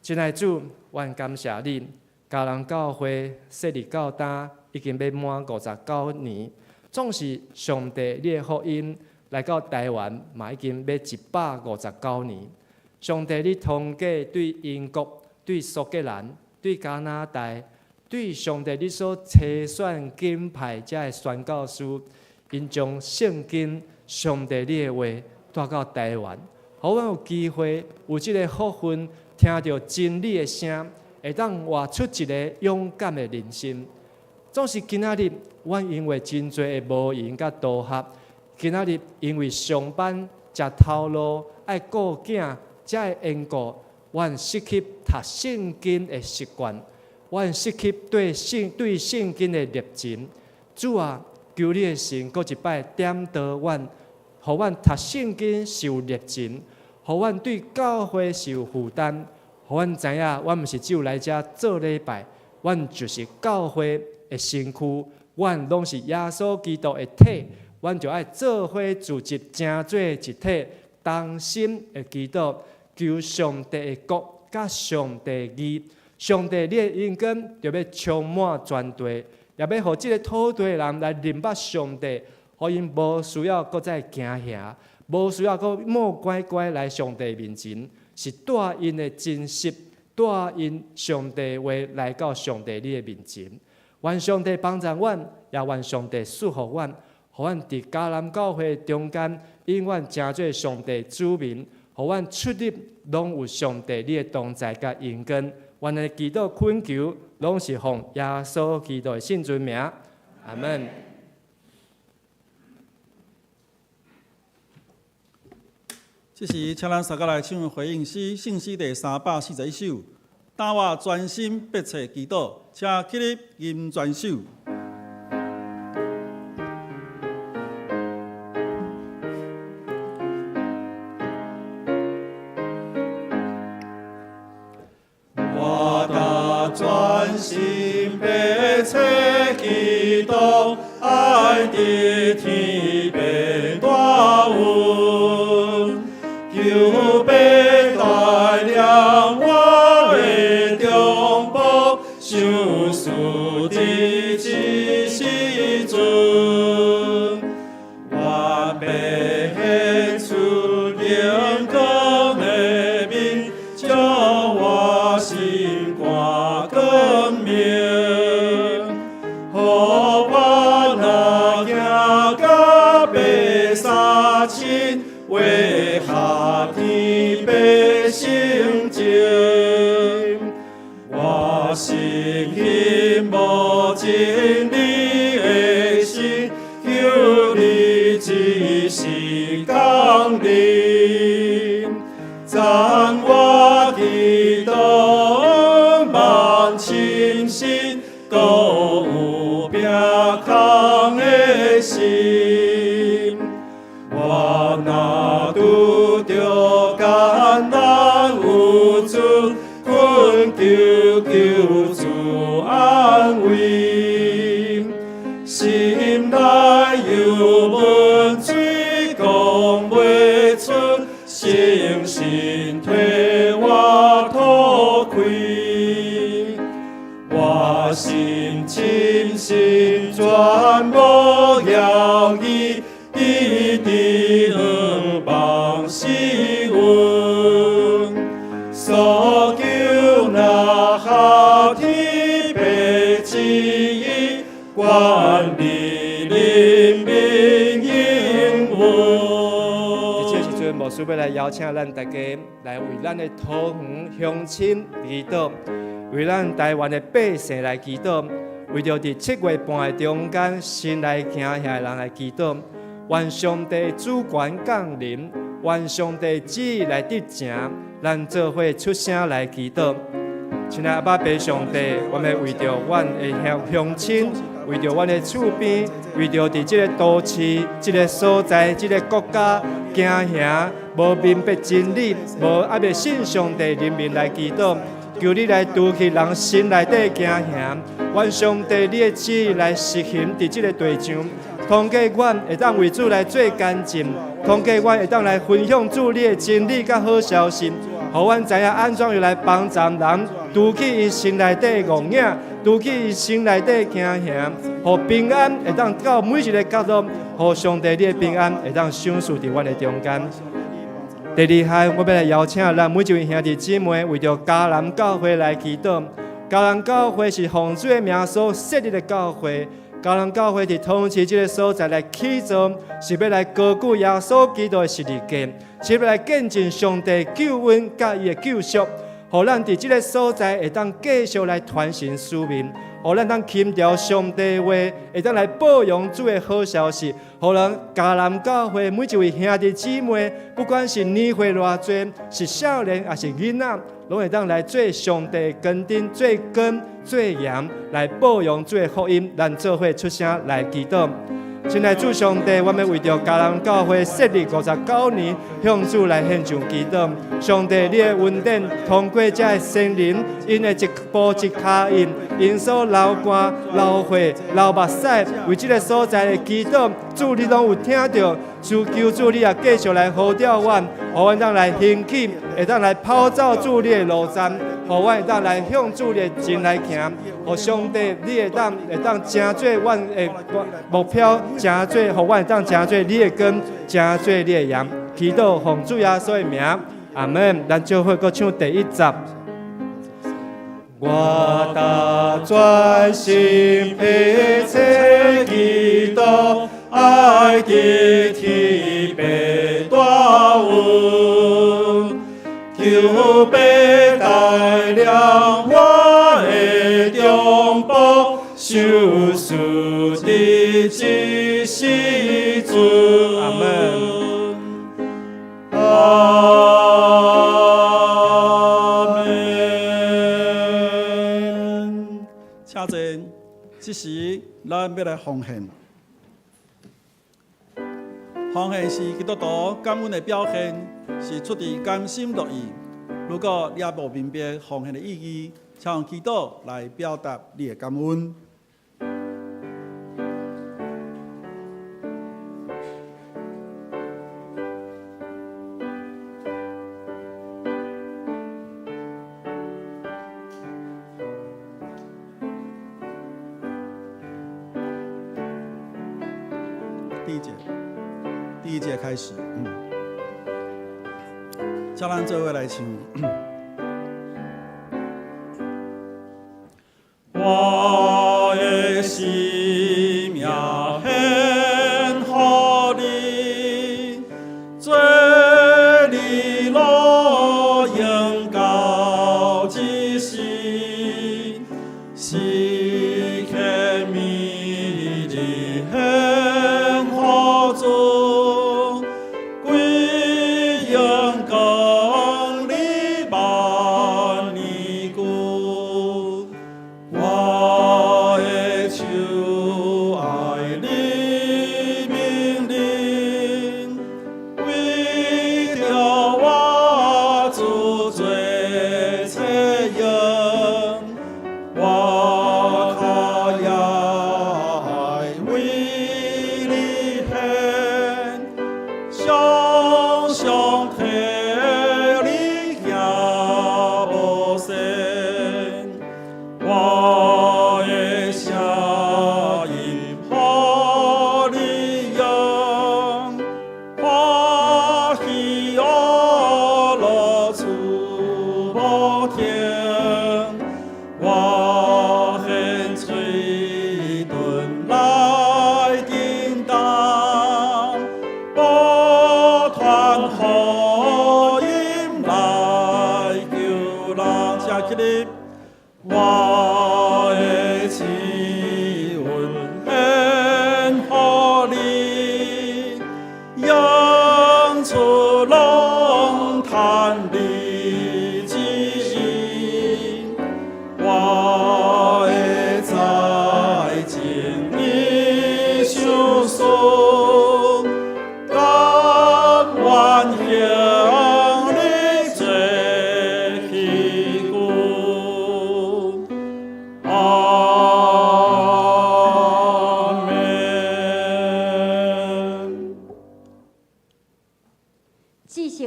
親愛主，阮感謝你，迦南教會設立到今已經欲滿59年，總是上帝你的福音來到台灣嘛已經欲159年。上帝，你通過對英國、對蘇格蘭、對加拿大、對上帝你所差選揀派遮的宣教師，𪜶將聖經、上帝你的話帶到台灣，予阮有機會有這个福分，聽著真理的聲，會當活出一个勇敢的人生。總是今仔日，阮因為真濟的無閒佮投合，今仔日因為上班、食頭路、愛顧囝。遮的緣故，阮失去讀聖經的習慣，阮失去對聖對聖經的熱情。主啊，求你的神閣一擺點導阮，予阮讀聖經是有熱情，予阮對教會是有負擔，予阮知影，阮毋是只有來遮做禮拜，阮就是教會的身軀，阮攏是耶穌基督的體，阮就愛做伙組織，成做一體，同心的祈禱。求上帝的國佮上帝義，上帝你的榮光就欲充滿全地，也欲予這个土地的人來認捌上帝，予𪜶無需要閣再驚嚇，無需要閣莫乖乖來上帝面前，是帶𪜶的真實，帶𪜶上帝話來到上帝你的面前。願上帝幫助阮，也願上帝賜福阮，予阮佇迦南教會中間，永遠成做上帝子民。予阮出入攏有上帝你的同在佮榮光，阮的祈禱懇求，攏是奉耶穌基督的聖尊名，阿門。這時，請咱三個來唱回應詩，聖詩第341首。當我專心迫切祈禱，請起立吟全首。我當專心迫切祈禱，愛佇天父大恩，求父帶領我的中保，相思佇這時陣，我欲顯出榮光的面，照我心肝光明。予我若行到白衫凊，画下天父聖情。我心希望真理的神，求你指示降臨，讚我祈禱望深信，有摒空的心。我若拄著艰难有出困求求主安慰，心内油温水讲袂出，誠心替我吐開。我心深信全無猶疑，一直向望施恩。所求若合天父旨意，願你憐憫應允。佇這個時陣，牧師欲來邀請咱大家來為咱的桃園鄉親祈禱，為咱台灣的百姓來祈禱，為著佇7月半的中間新來行遐的人來祈禱，願上帝主權降臨，願上帝旨意來得成，咱做伙出聲來祈禱。親愛阿爸父上帝，我們為著阮的鄉親，為著阮的厝邊，為著佇這个都市、這个所在、這个國家行行無明白真理、無猶未信上帝人民來祈禱，求你來除去人心內底驚惶，願上帝你的旨意來實行佇這个地上，通過阮會當為主來做見證，通過阮會當來分享主你的真理佮好消息，予阮知影按怎樣來幫助人，除去伊心內底戇影，除去伊心內底驚惶，予平安會當到每一个角落，予上帝你的平安會當賞賜佇阮的中間。第二項，我欲來邀請咱每一位兄弟姊妹，為著迦南教會來祈禱。迦南教會是奉主的名所設立的教會。迦南教會佇桃園市這个所在來起造，是欲來高舉耶穌基督的十字架，是欲來見證上帝救恩佮伊的救贖，予咱佇這个所在會當繼續來傳承使命，予咱當钦著上帝話，會當來報揚主的好消息，予咱迦南教會每一位兄弟姊妹，不管是年歲偌濟，是少年抑是囡仔，攏會當來做上帝園丁，做光做鹽，來報揚主的福音。咱做伙出聲來祈禱。親愛主上帝，我們為著迦南教會設立59年，向主來獻上祈禱。上帝，你的恩典通過這个先人，𪜶的一步一跤印，𪜶所流汗、流血、流目屎，為這个所在的祈禱，主你攏有聽著。主求主你也繼續來呼召阮，予阮當來興起，會當來跑走主你的路站，予阮會當來向主你的前來行。予上帝，你會當成做阮的目標，成做予阮會當成做你的光，成做你的鹽。祈禱奉主耶穌的名，阿門。咱做伙閣唱第一節。我逐專心迫切祈禱，愛得天父大恩，求父帶領我的中保，受賜佇這時陣。阿門。阿門。請坐，這時咱欲來奉獻。奉獻是基督徒感恩的表現，是出自甘心樂意。如果你猶無明白奉獻的意義，請用祈禱來表達你的感恩。第一節，第一節開始，叫咱做伙來唱。我的生命獻予你，做你路用到這世，時刻勉勵獻予主，歸榮光你萬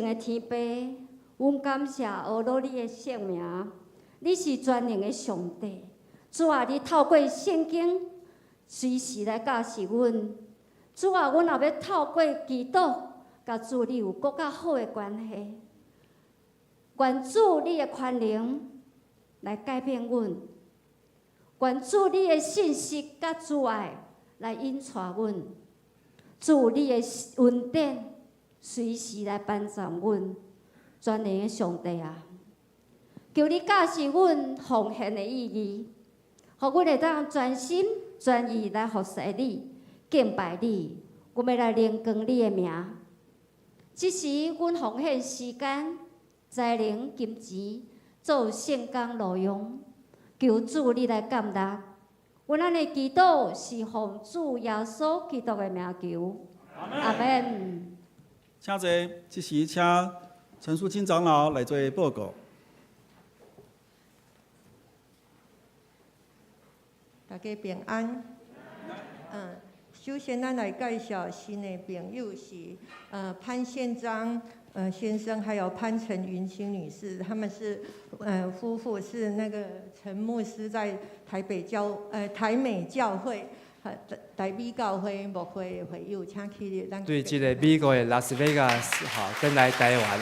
聖的天父，阮感謝阿羅你的聖名，你是全能的上帝。主啊，你透過聖經隨時來教示阮。主啊，阮若欲透過祈禱，佮主你有閣較好的關係。願主你的權能來改變阮，願主你的信實佮慈愛來引帶阮。主你的恩典隨時來幫助阮，全能的上帝啊！求你教示阮奉獻的意義，予阮會當全心全意來服侍你、敬拜你。阮欲來榮光你的名。這時，阮奉獻時間、才能、金錢，做聖工路用，求主你來感納。阮按呢祈禱是奉主耶穌基督的名求，阿門。請坐，這時請陳淑清長老來做報告。大家平安。首先咱來介紹新的朋友是潘憲章先生，還有潘陳雲清女士，他們是夫婦，是那個陳牧師在台北教台美教會，台美教會牧會的會友，請起立。咱對，這个美國的拉斯維加斯，吼，轉來台灣，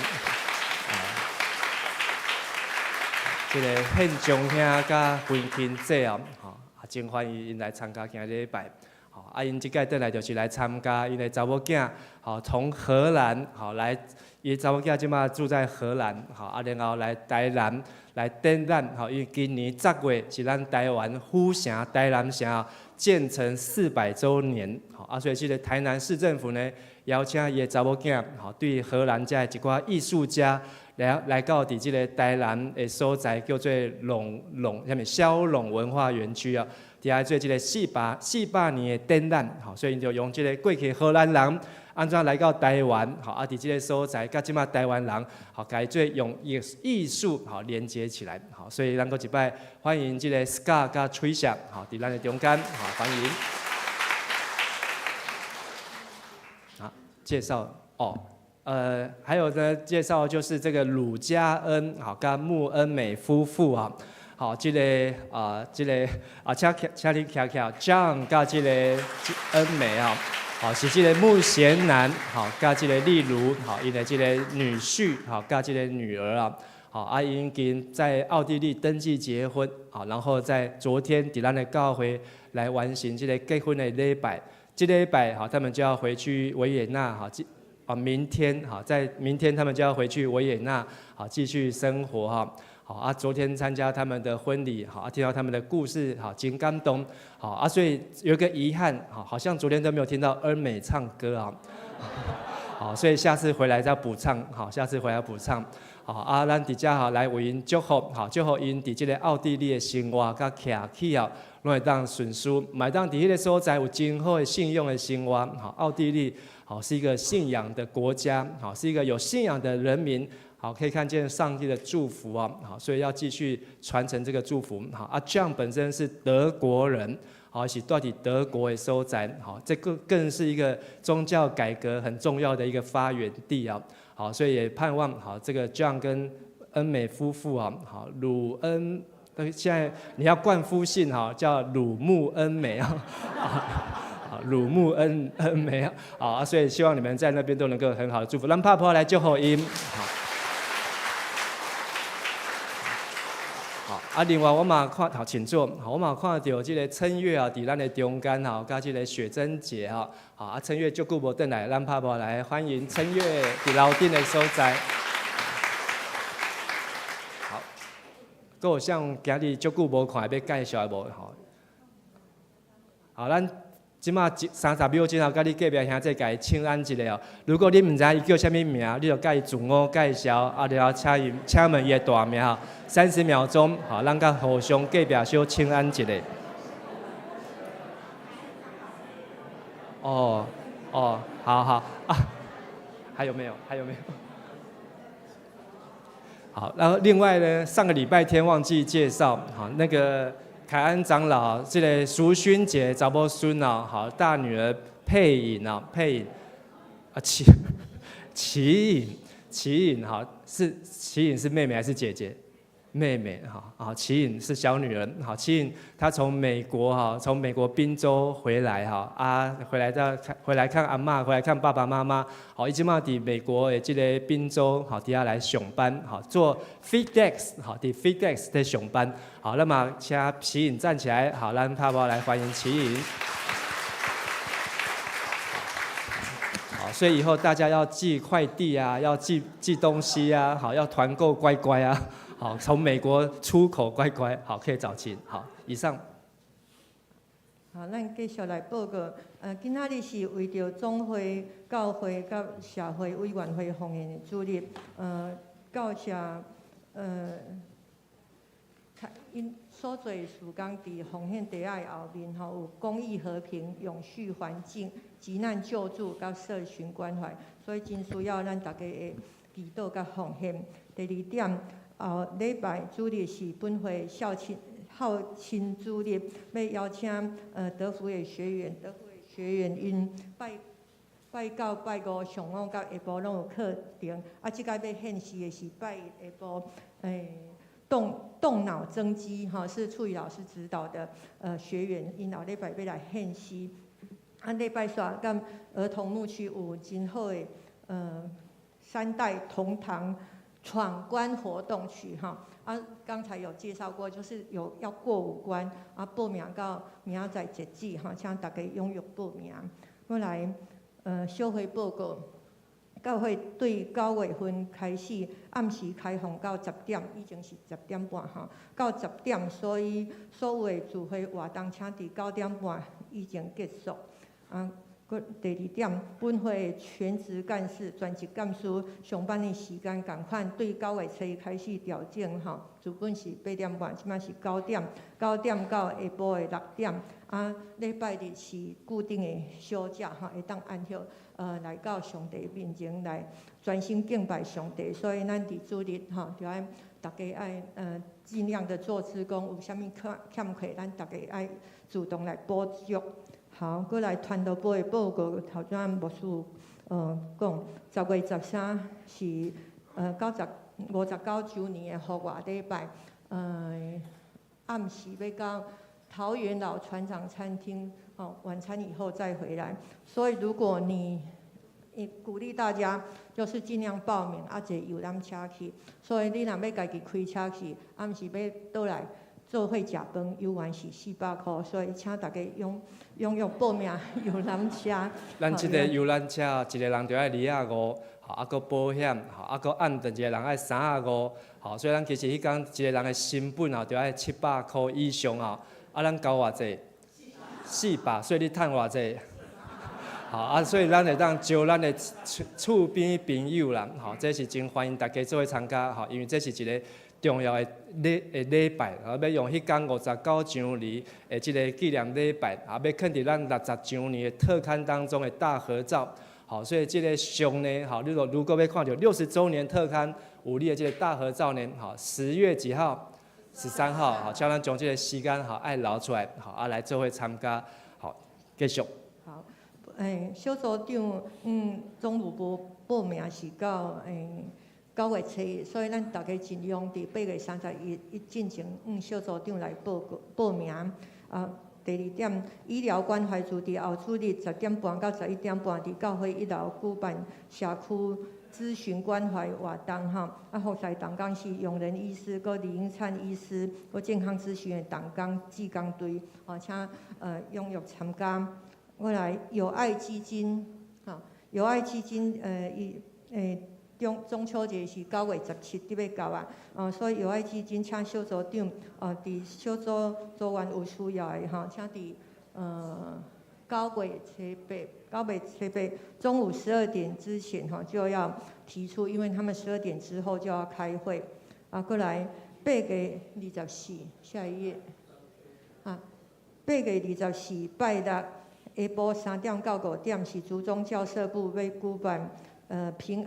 這个憲章兄佮溫馨姐哦，吼，啊，真歡迎𪜶來參加今日禮拜。吼，啊，𪜶這擺轉來就是來參加𪜶的查某囝，吼，從荷蘭，吼來，伊查某囝這馬住在荷蘭，吼，啊，然後來台南來展覽，吼，因為今年10月是咱台灣府城台南城建成400週年，吼，啊，所以這个台南市政府呢，邀請伊的查某囝，吼，對荷蘭遮的一寡藝術家來到佇這个台南的所在，叫做龍龍啥物驍龍文化園區啊。佇遐做這个400年的展覽，吼，所以𪜶就用這个過去荷蘭人按怎來到台灣，吼，啊，佇這个所在，佮這馬台灣人，吼，共伊做用藝術，吼，連接起來，吼，所以咱閣一擺歡迎這个 Scott 佮 Tricia，吼，佇咱的中間，好，歡迎。好，介紹哦，還有呢，介紹就是這個魯嘉恩，好，佮穆恩美夫婦啊。好，這个啊，這个啊，請你徛徛，John 佮這个恩美啊，好，是這个穆賢南，好，佮這个麗如，好，𪜶的這个女婿，好，佮這个女兒啊，好，啊，𪜶已經在奧地利登記結婚，好，然後在昨天佇咱的教會來完成這个結婚的禮拜，這禮拜好，他們就要回去維也納，好，啊，明天好，在明天他們就要回去維也納，好，繼續生活哈。好啊，昨天參加他們的婚禮，好啊，聽到他們的故事，好，真感動，好啊，所以有一個遺憾，好，好像昨天都沒有聽到恩美唱歌啊，好，所以下次回來再補唱，好，下次回來補唱，好啊，咱佇遮吼來為𪜶祝福，好，祝福𪜶佇這个奧地利的生活佮徛起啊，攏會當順遂，嘛會當佇彼个所在有真好的信仰的生活，好，奧地利好是一個信仰的國家，好，是一個有信仰的人民。好，可以看見上帝的祝福啊！好，所以要繼續傳承這個祝福。好，阿 John 本身是德國人，好，是住佇德國的所在。好，這個更是一個宗教改革很重要的一個發源地啊！好，所以也盼望好這個 John 跟恩美夫婦啊，好魯恩，現在你要冠夫姓哈，叫魯穆恩美啊。魯穆恩美啊，好，所以希望你們在那邊都能夠很好的祝福。咱拍噗來祝福𪜶。好。啊，另外我嘛看，好，請坐。好，我嘛看著這个琛月啊，佇咱的中間吼，佮這个雪珍姐吼，好啊，琛月足久無轉來，咱拍噗來歡迎琛月佇樓頂的所在。好，閣有啥今日足久無看的欲介紹的無？吼，好，咱。這馬30秒鐘後，佮你隔壁兄弟共伊請安一下哦。如果你毋知伊叫啥物名，你就共伊自我介紹，啊，然後請伊請問伊的大名吼。30秒鐘，好，咱佮互相隔壁小請安一下。哦哦，好好啊，還有沒有？還有沒有？好，然後另外呢，上個禮拜天忘記介紹，好那個。凱安長老，這个淑薰姐查某孫哦，好，大女兒佩穎哦，佩穎啊，齊齊穎，齊穎哈，是齊穎是妹妹還是姐姐？妹妹哈，啊，齊穎是小女人，好，齊穎她從美國哈，從美國賓州回來哈，啊，回來到回來看阿嬤，回來看爸爸媽媽，好，伊這馬佇美國的這个賓州，好，佇遐來上班，好，做 FedEx，好，佇 FedEx 在上班，好，那麼請齊穎站起來，好，咱拍鼓來歡迎齊穎。好，所以以後大家要寄快遞啊，要寄東西啊，好，要團購乖乖啊。好，從美國出口乖乖，好，可以找齊。好，以上。好，咱繼續來報告。今仔日是為著總會、教會佮社會委員會奉獻的主日。教社，𪜶所做的事工佇奉獻袋仔的後面吼，有公益和平、永續環境、急難救助佮社群關懷，所以真需要咱大家的祈禱佮奉獻。第二點，後禮拜主日是本會孝親孝親主日，欲邀請德福的學員，德福的學員𪜶拜拜九、拜五上午佮下晡攏有課程，啊，這擺欲獻示的是拜一下晡，動腦增肌吼，是處理老師指導的學員，𪜶後禮拜欲來獻示。啊，禮拜三佮兒童牧區有真好的三代同堂闖關活動區哈，啊，剛才有介紹過，就是有要過五關，啊，報名到明仔載截止哈，請大家踴躍報名。過來，小會報告，教會對九月份開始暗時開放到十點，以前是10點半哈，到十點，所以所有的聚會活動，請佇9點半以前結束。啊。閣第二點，本會全職幹事、全職幹事上班的時間仝款，對九月初一開始調整吼，原本是8點半，這擺是九點，九點到下晡的6點。啊，禮拜日是固定的小假吼，會當按照來到上帝面前來專心敬拜上帝。所以咱佇主日吼，著愛逐家愛盡量的做志工，有啥物欠缺，咱逐家愛主動來補足。好，閣來傳道部的報告，頭先牧師講，10月13是59週年的復活禮拜，暗時欲到桃園老船長餐廳，哦，晚餐以後再回來。所以如果你鼓勵大家，就是盡量報名，啊，坐遊覽車去。所以你若欲家己開車去，啊，毋是欲倒來做伙食飯，猶原是400箍，所以請大家踴躍報名遊覽車。咱這个遊覽車，一個人著愛25，吼，啊，閣保險，吼，啊，閣按頓一個人愛35，吼，所以咱其實彼工一個人的成本啊，著愛700箍以上吼，啊，咱交偌濟？四百，所以你趁偌濟？好啊，所以咱會當招咱的厝邊朋友啦，吼，這是真歡迎大家做伙參加，吼，因為這是一个重要的禮拜，啊，欲用彼工59周年的這个紀念禮拜，啊，欲囥佇咱60周年的特刊當中的大合照，好，所以這个相呢，好，你若如果欲看著60週年特刊有你的這个大合照呢，好，10月幾號？13號，好，請咱將這个時間好愛留出來，好，啊來做伙參加，好，繼續。好，小組長，總務部報名是到9月初一，所以咱大家盡量佇8月31日進前，向小組長來報告報名。啊，第二點，醫療關懷組佇後主日10點半到11點半，佇教會一樓舉辦社區諮詢關懷活動吼。啊，服侍同工是用人醫師、閣李英燦醫師、閣健康諮詢的同工志工隊，吼，請踴躍參加。過來友愛基金，吼，友愛基金，伊中秋節是9月17日欲到啊，所以友愛基金請小組長，佇小組組員有需要的吼，請佇9月初八中午12點之前吼就要提出，因為他們十二點之後就要開會。啊，過來8月24，下一頁。啊，8月24拜六下晡3點到5點是竹中教社部欲舉辦平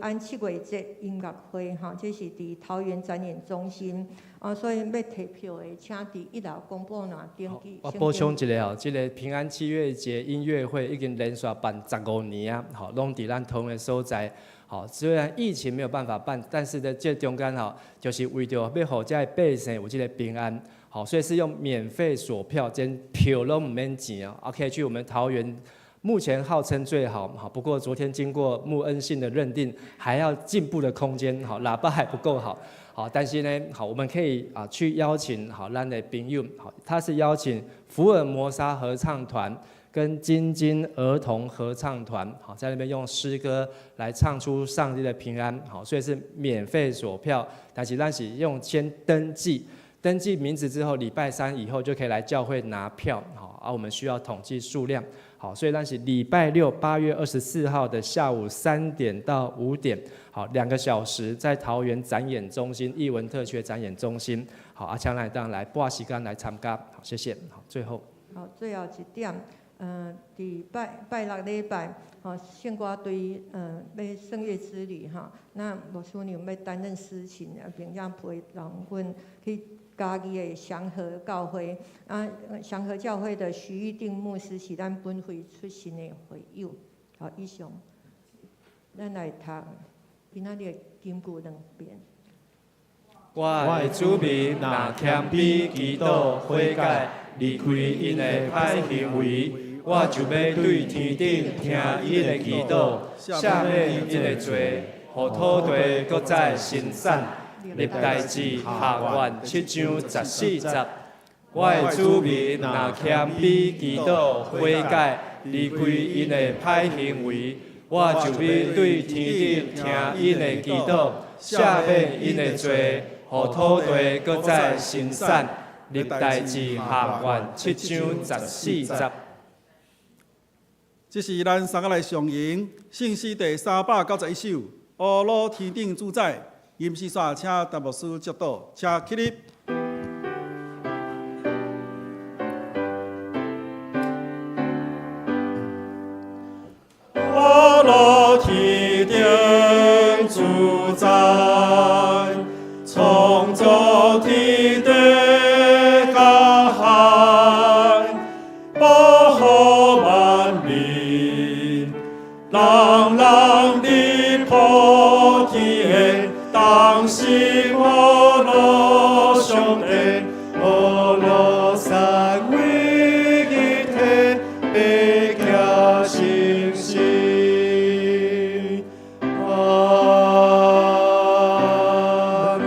安七月節音樂會，吼，這是佇桃園展演中心，啊，所以欲提票的，請佇一樓公布欄登記。我補充一下吼，這个平安七月節音樂會已經連續辦15年啊，吼，攏佇咱同個所在，好，雖然疫情沒有辦法辦，但是呢，這中間吼，就是為著欲予遮的百姓有這个平安，好，所以是用免費索票，連票攏毋免錢哦。OK，去我們桃園，目前號稱最好，好，不過昨天經過穆恩信的認定，還要進步的空間，好，喇叭還不夠好，好，但是呢，好，我們可以啊去邀請好咱的朋友，好，他是邀請福爾摩沙合唱團。跟金金兒童合唱團，好，在那邊用詩歌來唱出上帝的平安，好，所以是免費索票，但是咱是用先登記，登記名字之後，禮拜三以後就可以來教會拿票，好，啊，我們需要統計數量，好，所以咱是禮拜六8月24號的下午3點到5點，好，2個小時，在桃園展演中心藝文特區展演中心，好，阿強來當來撥時間來參加，好，謝謝，好，最後，好，最後一點。佇拜拜六禮拜，吼，聖歌隊，欲聖樂之旅吼，那牧師娘欲擔任司琴，啊，並且陪同阮去嘉義的祥和教會，啊，祥和教會的徐玉定牧師是咱本會出身的會友，好，以上，咱來讀今仔日的金句兩遍。我的子民若謙卑祈禱悔改，離開𪜶的歹行為，我就欲對天頂聽𪜶的祈禱，赦免𪜶的罪，予土地閣再生產。歷代志下卷7章14節。我的子民若謙卑祈禱悔改，離開𪜶的歹行為，我就欲對天頂聽𪜶的祈禱，赦免𪜶的罪，予土地閣再生產。歷代志下卷7章14節。這是咱三个來上吟聖詩第391首《烏魯天頂主宰》，吟詩煞請陳牧師祝禱，請起立。烏魯天頂主宰，創造天地佮海，保護萬民，人人佇普天同心阿羅上帝，阿羅三位一體，白行聖事。阿門。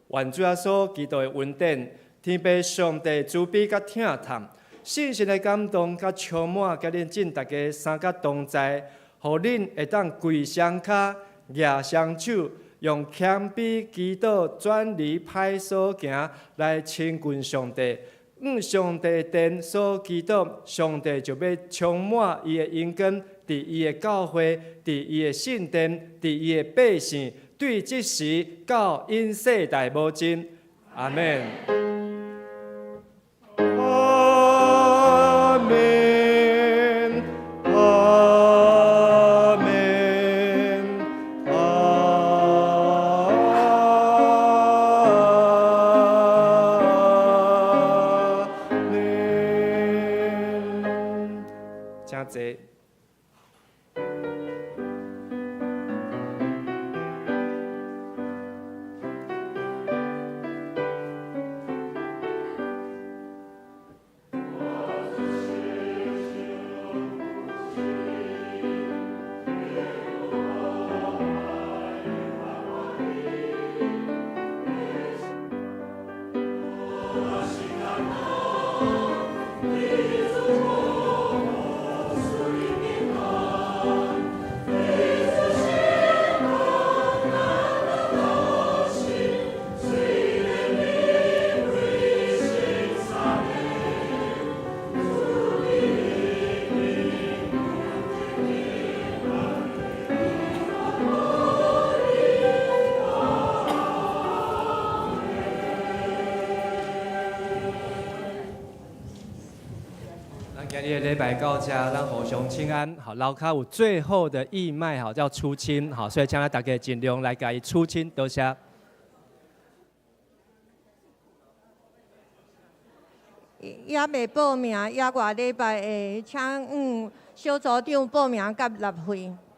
願主耶穌基督的恩典，天父上帝慈悲佮疼痛，聖神的感動佮充滿，佮恁眾大家三甲同在，予恁會當跪雙跤、舉雙手，用謙卑祈禱轉離歹所行來親近上帝。向上帝殿所祈禱，上帝就欲充滿伊的榮光，佇伊的教會，佇伊的聖殿，佇伊的百姓，對這時到永世代無盡。阿門。阿門，阿門，阿門。請坐。咱今日的禮拜到這，咱互相請安。好，樓跤有最後的義賣，好叫出清，好，所以請大家盡量來共伊出清，多謝。猶未報名，猶外禮拜的，請向小組長報名佮納費。